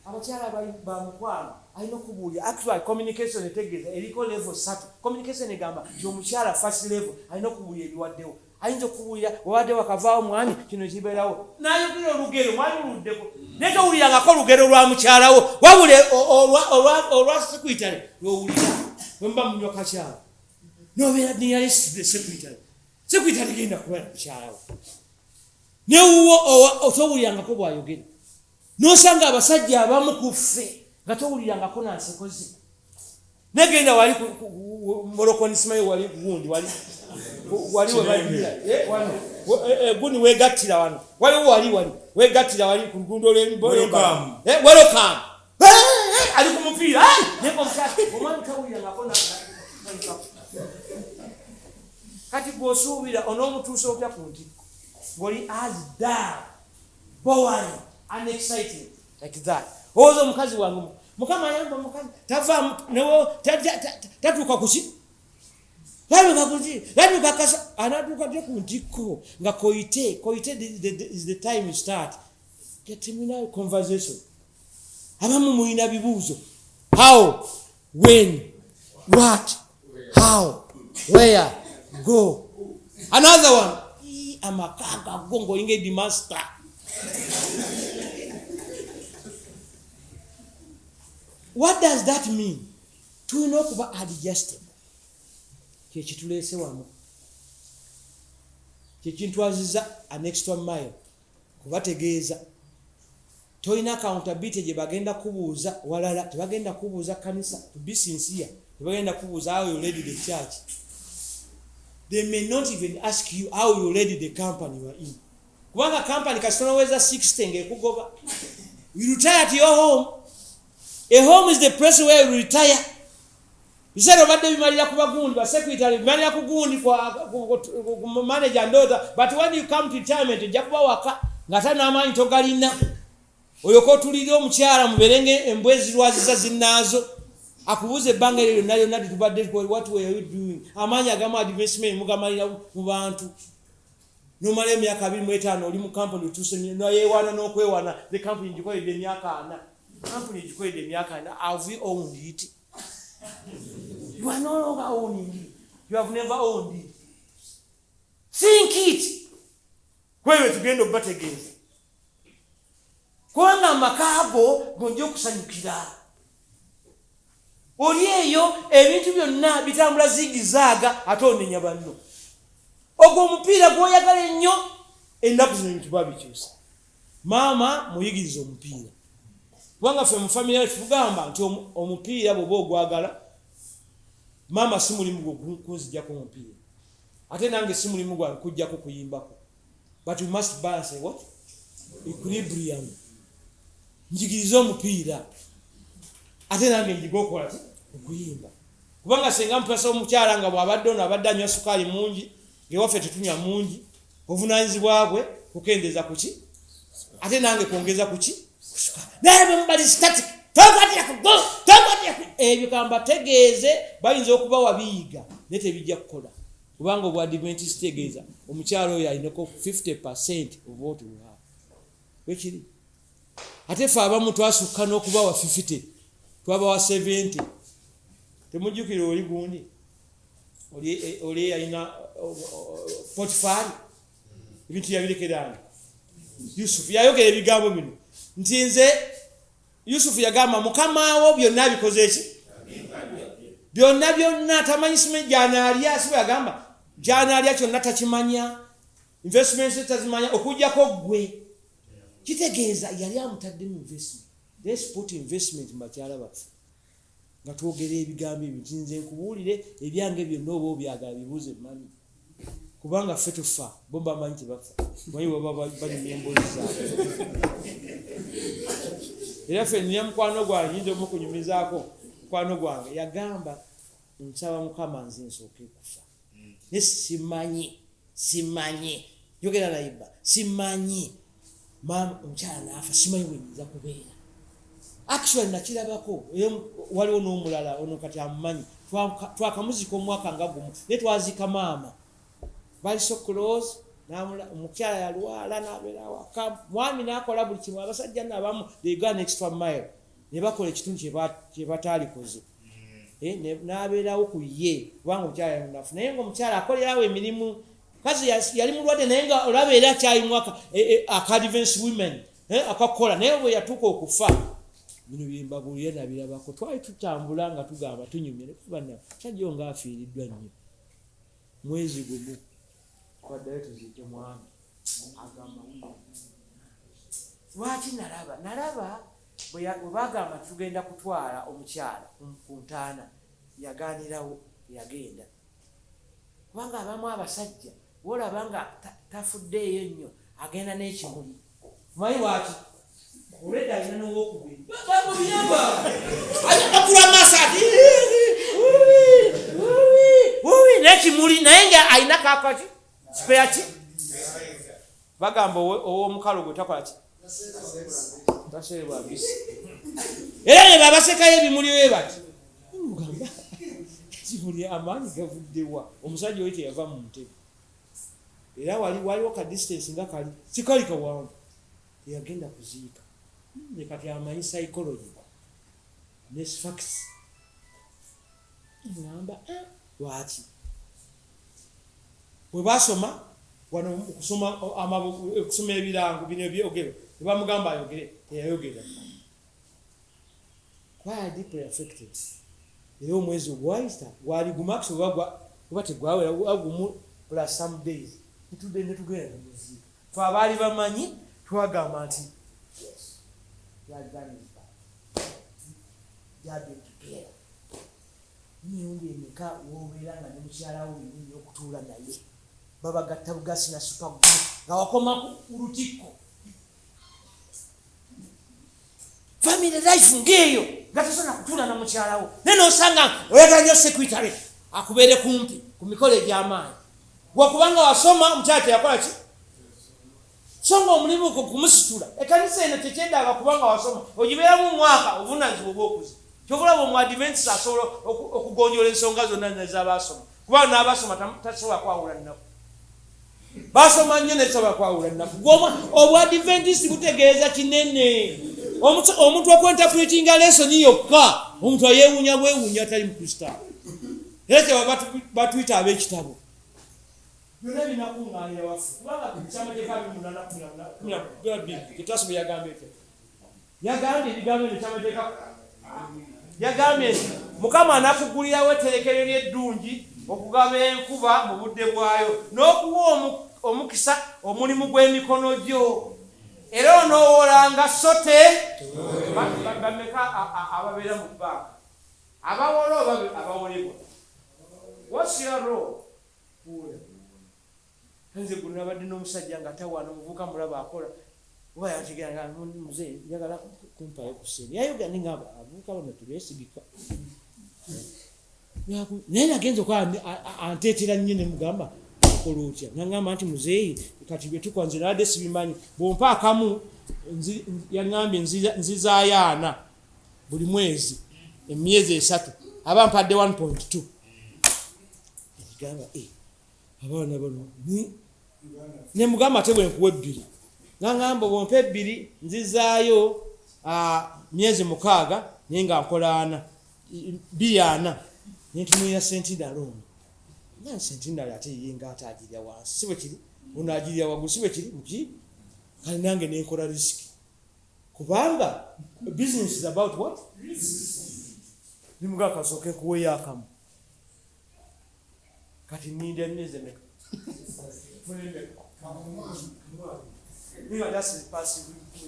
Abakyala bamukwano alina okubuulira. Actual communication etegeeza eriko level 3. Communication egamba nti omukyala first level alina okubuulira ebiwaddewo. Ayinza okubuulira wabadde wakavaawo mwami, kino kibeerawo, nayogera olugero mwali muluddeko, naye towulirangako olugero lwa mukyalawo, wabula olwa secretary lwowulira bwemuba munywa kakyalo, nobeera nearest the secretary. Secretary genda kubeera mukyalawo newuwo towulirangako bwayogera. Nosanga abasajja abamu ku ffe nga towulirangako nanseko ze, negenda wali molokonisimayo, wali gundi, wali wali wano gundi wegattira wano, waliwo wali wali wegattira wali ku lugundo olw'Elwelcome, ali ku mupiira, omwami tawulirangako. Kati gweosuubira onoomutuusa otya ku ntikko ng'oli as dull, boring, unexciting like that? Owooza omukazi wange, Mukama ayamba omukazi tavaamu, tatuuka kuki, tatuuka kuki, tatuuka kasa, anatuuka tya ku ntikko nga koite koite is the time you start terminal conversation? Abamu mulina bibuuzo: how, when, what, how, where, go, another one. Amaka gago ng'olinga headmaster. What does that mean? Tulina okuba adjustable. Kyekituleese wano, kyekintwaziza an extra mile kubategeeza tolina accountability gye bagenda kubuuza walala. Tebagenda kubuuza kanisa. To be sincere, tebagenda kubuuza how you led the church. They may not even ask you how you led the company you are in, kubanga company kasita 60 ng'ekugoba. You retire to your home. A home is the place where you retire. Biseera obadde bimalira ku bagundi, basecretary, bimalira ku gundi, ku manager ndowooza, but when you come to retirement ojja kuba waka ng'ate n'amaanyi togalina. Oyoka otulire omukyala muberenge embwa ezirwaziza zinnaazo, akubuuza ebbanga eryo lyonna lyonna tetubadde, what were you doing? Amaanyi agamu advancement mugamalira mu bantu. Nomala emyaka 25 oli mu kampuni, otuuse nayewaana n'okwewaana, the company ngikoledde emyaka 40, kampuni egikoledde emyaka 40. Have you owned it? You are no longer owning it. You have never owned it. Think it. Kwewe tugenda okubategeeza, kubanga amaka go gonja okusanyukira oli eyo, ebintu byonna bitambula zigizaaga, ate onenya banno. Ogwo omupiira gwoyagala ennyo, ennaku zino ebintu babikyusa. Maama muyigiriza omupiira, kubanga ffe mu famire yaffe tugamba nti omupiira bw'oba ogwagala, maama si mulimu gwo kunzijjako omupiira, ate nange si mulimu gwange kujjako kuyimbako, but we must balance what equilibrium. Njigirize omupiira, ate nange njiga okukola ki, okuyimba, kubanga senga mpasa omukyala nga bw'abadde ono abadde anywa sukaali mungi, ngewaffe tetunywa mungi, obuvunanyizibwa bwe. Kukendeeza kuki? Ate nange kwongeza kuki? Naye bwe mubali static, tokwatira ku go, tokwatira ku ebyo, kambategeeze, bayinza okubawa biyiga naye tebijja kukola, kubanga obwadventist tegeeza omukyalo oyo alinako 50% of what we have. Bwekiri. Ate ffe abamu twasukka n'okubawa 50, twabawa 70. Temujjukira oli gundi oli yalina Potifaali, ebintu yabirekeranga Yusufu. Yayogera ebigambo bino nti nze Yusufu yagamba mukamaawo byonna abikoze eki byonna byonna, tamanyi simanyi gyanaalya, si bwe yagamba gyanaalya kyonna takimanya, investments tazimanya okuggyako ggwe. Kitegeeza yali amutaddemu investment. Let's put investment mu bakyala baffe nga twogera ebigambo ebyo nti nze nkubuulire ebyange byonna, oba obyagala bibuuze mami, kubanga ffe tufa, bo bamanyi tebafa, manyi baba banyumya emboozi zaabwe. Era ffe nina mukwano gwange, nyinza omukunyumizaako. Mukwano gwange yagamba, nsaba Mukama nze nsooke kufa, naye simanyi yogera nayiba, simanyi maama omukyala naafa, simanyi bwenyinza kubeera. Actually nakirabako, waliwo n'omulala ono kati amumanyi, twakamuzika omwaka nga gumu, naye twazika maama, bali so close. Omukyala yalwala nabeera waka, mwami nakola buli kimu. Abasajja nabamu they go an extra mile ne bakola ekitundu kyebataalikoze, n'abeerawo ku ye kubanga omukyala yali munafu, naye nga omukyala akolerawo emirimu. Kazi yali mulwadde, naye nga olaba era akyalimu aka advance women, akakola. Naye bwe yatuuka okufa, bino byembabuulira nabirabako, twali tutambula nga tugamba tunyumye, musajja oyo ng'afiiriddwa nnyo. Mwezi gumu twaddayo tuziike mwami, agamba lwaki nalaba bwe bagamba tugenda kutwala omukyala ku ntaana, yagaanirawo, yagenda, kubanga abamu abasajja wolaba nga tafuddeeyo nnyo, agenda n'ekimuli. Manyi lwaki? Olwedda alina n'owokubiri, bamubiraba akula amaaso ati n'ekimuli, naye nga alina kakaki spare ki bagamba ow'omukalo gwe takola ki, taseebwa mbisi, era ne babasekayo ebimuli bwe bati. Mugamba ekimuli amaanyi gavuddewa? Omusajja oyo teyava mu ntebe, era waliwo ka distance nga kali sikali kawanvu, teyagenda kuziika. Nze kati amanyi psychology ne facts, ngamba lwaki bwe basoma wano okusoma ebirango bino ebyogero, tebamugamba ayogere, teyayogera kuba deeply affected. Era omwezi ogwayita gwali gumax oba oba tegwawera gumu plus some days, netudde netugenda nemuziika. Fe abaali bamanyi twagamba nti yes, he had done his part, they have been together. Mirundi emeka wobeera nga ne mukyalawo wenyini okutuula naye babagatta bugasi na super glue nga wakoma ku lutikko, family life ng'eyo nga tosobola kutuula na mukyalawo, naye nosanga oyagala nnyo secretary akubeere kumpi ku mikolo egy'amaanyi, gwakubanga wasoma, omukyala teyakola ki, so nga omulimu gwo kumusitula. Ekkanisa eno tekyendaaga kubanga wasoma ogibeeramu omwaka, obuvunanyizibwa obwokuzi. Kyova olaba omuadventist asobola okugonjoola ensonga zonna nezabasoma, kubanga n'abasoma tasobola kwawula nnaku. Basoma nnyo nesobola kwawula nnaku. Obwadventist butegeeza kinene. Omuntu okwinterpretinga lesson yokka, omuntu ayewuunya bwewuunya atali mukristaayo. Era kyebava batuyita ab'ekitabo. Byonna binakuŋŋaanira waffe, kubanga kyamateeka 28:12 tetwasoma. Yagambye etya? Yagambye ebigambo ebyo kyamateeka, yagambye nti Mukama anakugulirawo etterekero ly'eddungi okugaba enkuba mu budde bwayo n'okuwa omukisa omulimu gw'emikono gyo, era onoowolanga so te bameka ababeera mu banka abawola oba abawolebwa? What's your role? Nze guno nabadde n'omusajja nga tawaana, omuvubuka mulaba akola oba yantegera nga muze njagala kumpayo ku ssente. Yayogera nengamba abavubuka bano tebeesigika, naye nagenza okuba anteetera nnyo, ne mugamba Okola otya? Nagamba nti muzeeyi kati byetukwa nze nabadde sibimanyi, bwompa akamu yaŋŋambye nzizaayo ana buli mwezi, emyezi 3 aba mpadde 1.2. Gamba abaana bano ne mugamba ate bwe nkuwa 2, nagamba bwompa 2 nzizaayo myezi 6 naye nga nkola 4 2 4. Nentunulira sentindala ono nga sentindala ate ye nga ate agirya wansi, si bwe kiri, ono agirya waggulu, si bwe kiri muki. Kale nange nenkola risk, kubanga business is about what? Nimugaa kasooke nkuweeyo akamu, kati nninda emyezi emeka?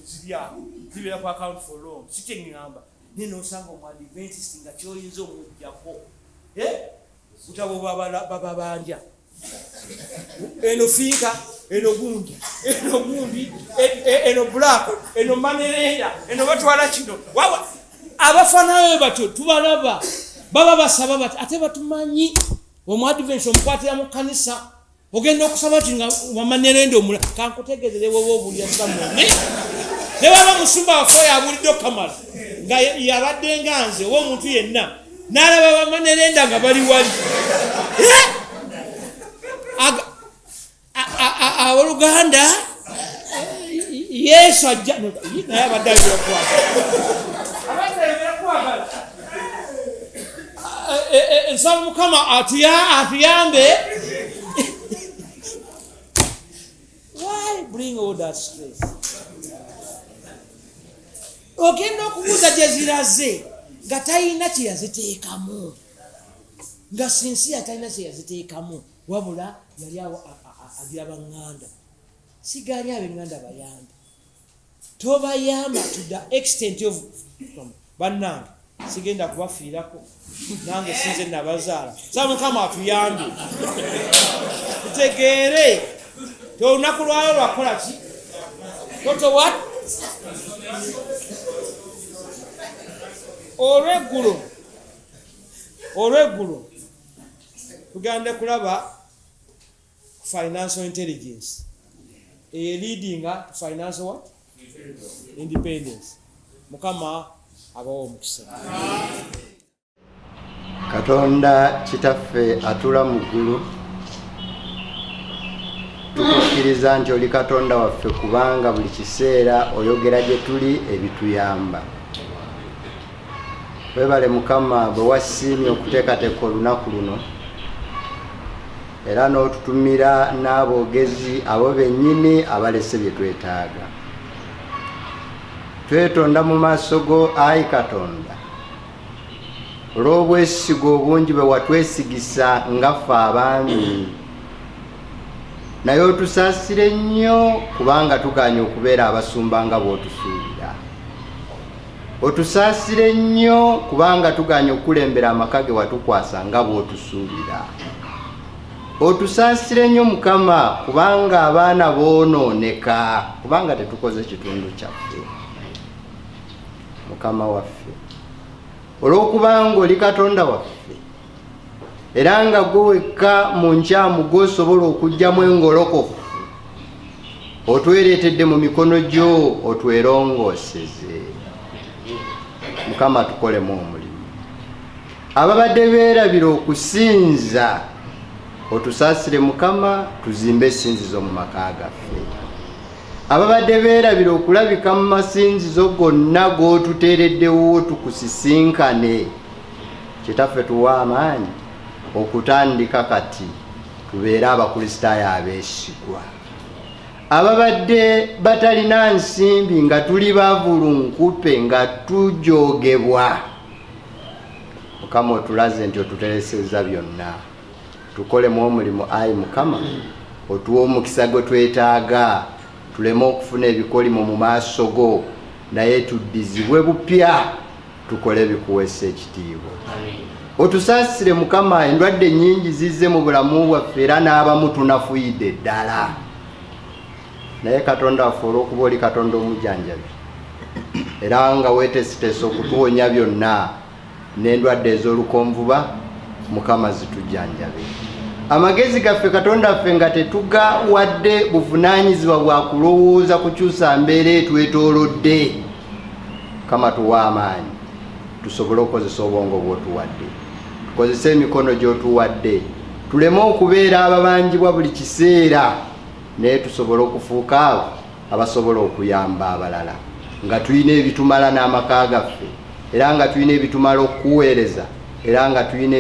Ziri awo zibeera ku account for loan, si kyeŋŋamba. Naye nosanga omuadventist nga kyoyinza omuggyako butabo bababanja, eno finka, eno gundi, eno gundi, eno black, eno manerenda, eno batwala kino. Abafanayo batyo tubalaba, baba basaba bati ate batumanyi. Omuadventist omukwatira mu kkanisa, ogenda okusaba ti nga wamanerenda omula. Kankutegeezere, woba obulya samone ne baba musumba waffe oyo abulidde okukamala nga yabadde nga nze oba omuntu yenna n'alaba bamanerenda nga bali wali abooluganda, Yesu ajja naye abadde ayogera kwagala. Nsaba Mukama atuyambe. Why bring all that stress? Ogenda okubuuza gye ziraze nga talina kye yaziteekamu, nga sinsiya talina kye yaziteekamu, wabula yali agira baŋŋanda. Sigaanye ab'eŋŋanda bayambe, tobayamba to the extent of bannange sigenda kubafiirako, nange sinze nabazaala. Sa Mukama atuyambe tutegeere ti olunaku lwayo lwakukola ki? Toto what? Olweggulo tugenda kulaba financial intelligence leading to financial what? Independence. Mukama abawa omukisa. Katonda Kitaffe atula mu ggulu, tukukkiriza nti oli Katonda waffe, kubanga buli kiseera oyogera gye tuli ebituyamba. Webale Mukama bwe wasiimye okuteekateeka olunaku luno era n'otutumira n'aboogezi abo bennyini abalese bye twetaaga. Twetonda mu maaso go, ayi Katonda, olw'obwesigo obungi bwe watwesigisa nga ffe abaami, naye otusaasire nnyo kubanga tuganye okubeera abasumba nga bw'otusuubira. Otusaasire nnyo kubanga tuganye okukulembera amaka ge watukwasa nga bw'otusuubira. Otusaasire nnyo Mukama kubanga abaana boonooneka kubanga tetukoze kitundu kyaffe. Mukama waffe, olw'okubanga oli Katonda waffe era nga gwe wekka mu nkyamu gw'osobola okuggyamu engolokofu, otwereetedde mu mikono gyo otwerongooseze. Mukama tukolemu omulimu. Ababadde beerabira okusinza, otusaasire Mukama, tuzimbe essinzizo mu maka gaffe. Ababadde beerabira okulabika mu masinzizo gonna g'otuteereddewo tukusisinkane, Kitaffe tuwe amaanyi okutandika kati tubeere Abakristaayo abeesigwa. Ababadde batalina nsimbi nga tuli bavulunkupe nga tujogebwa, Mukama otulaze nti otuteresezza byonna, tukolemu omulimu ayi Mukama, otuwe omukisa gwe twetaaga, tuleme okufuna ebikolimo mu maaso go, naye tuddizibwe bupya tukole ebikuweesa ekitiibwa. Otusaasire Mukama, endwadde nnyingi zizze mu bulamu bwaffe era n'abamu tunafuyidde ddala, naye Katonda waffe olw'okuba oli Katonda omujanjabi era nga weeteeseteese okutuwonya byonna n'endwadde ez'olukonvuba, Mukama zitujjanjabe. Amagezi gaffe, Katonda ffe, nga tetugawadde buvunaanyizibwa bwa kulowooza kukyusa mbeera etwetoolodde. Kama tuwa amaanyi tusobole okukozesa obwongo bw'otuwadde, tukozese emikono gy'otuwadde, tuleme okubeera ababanjibwa buli kiseera, naye tusobole okufuuka abo abasobola okuyamba abalala, nga tulina ebitumala n'amaka gaffe, era nga tulina ebitumala okukuweereza, era nga tulina.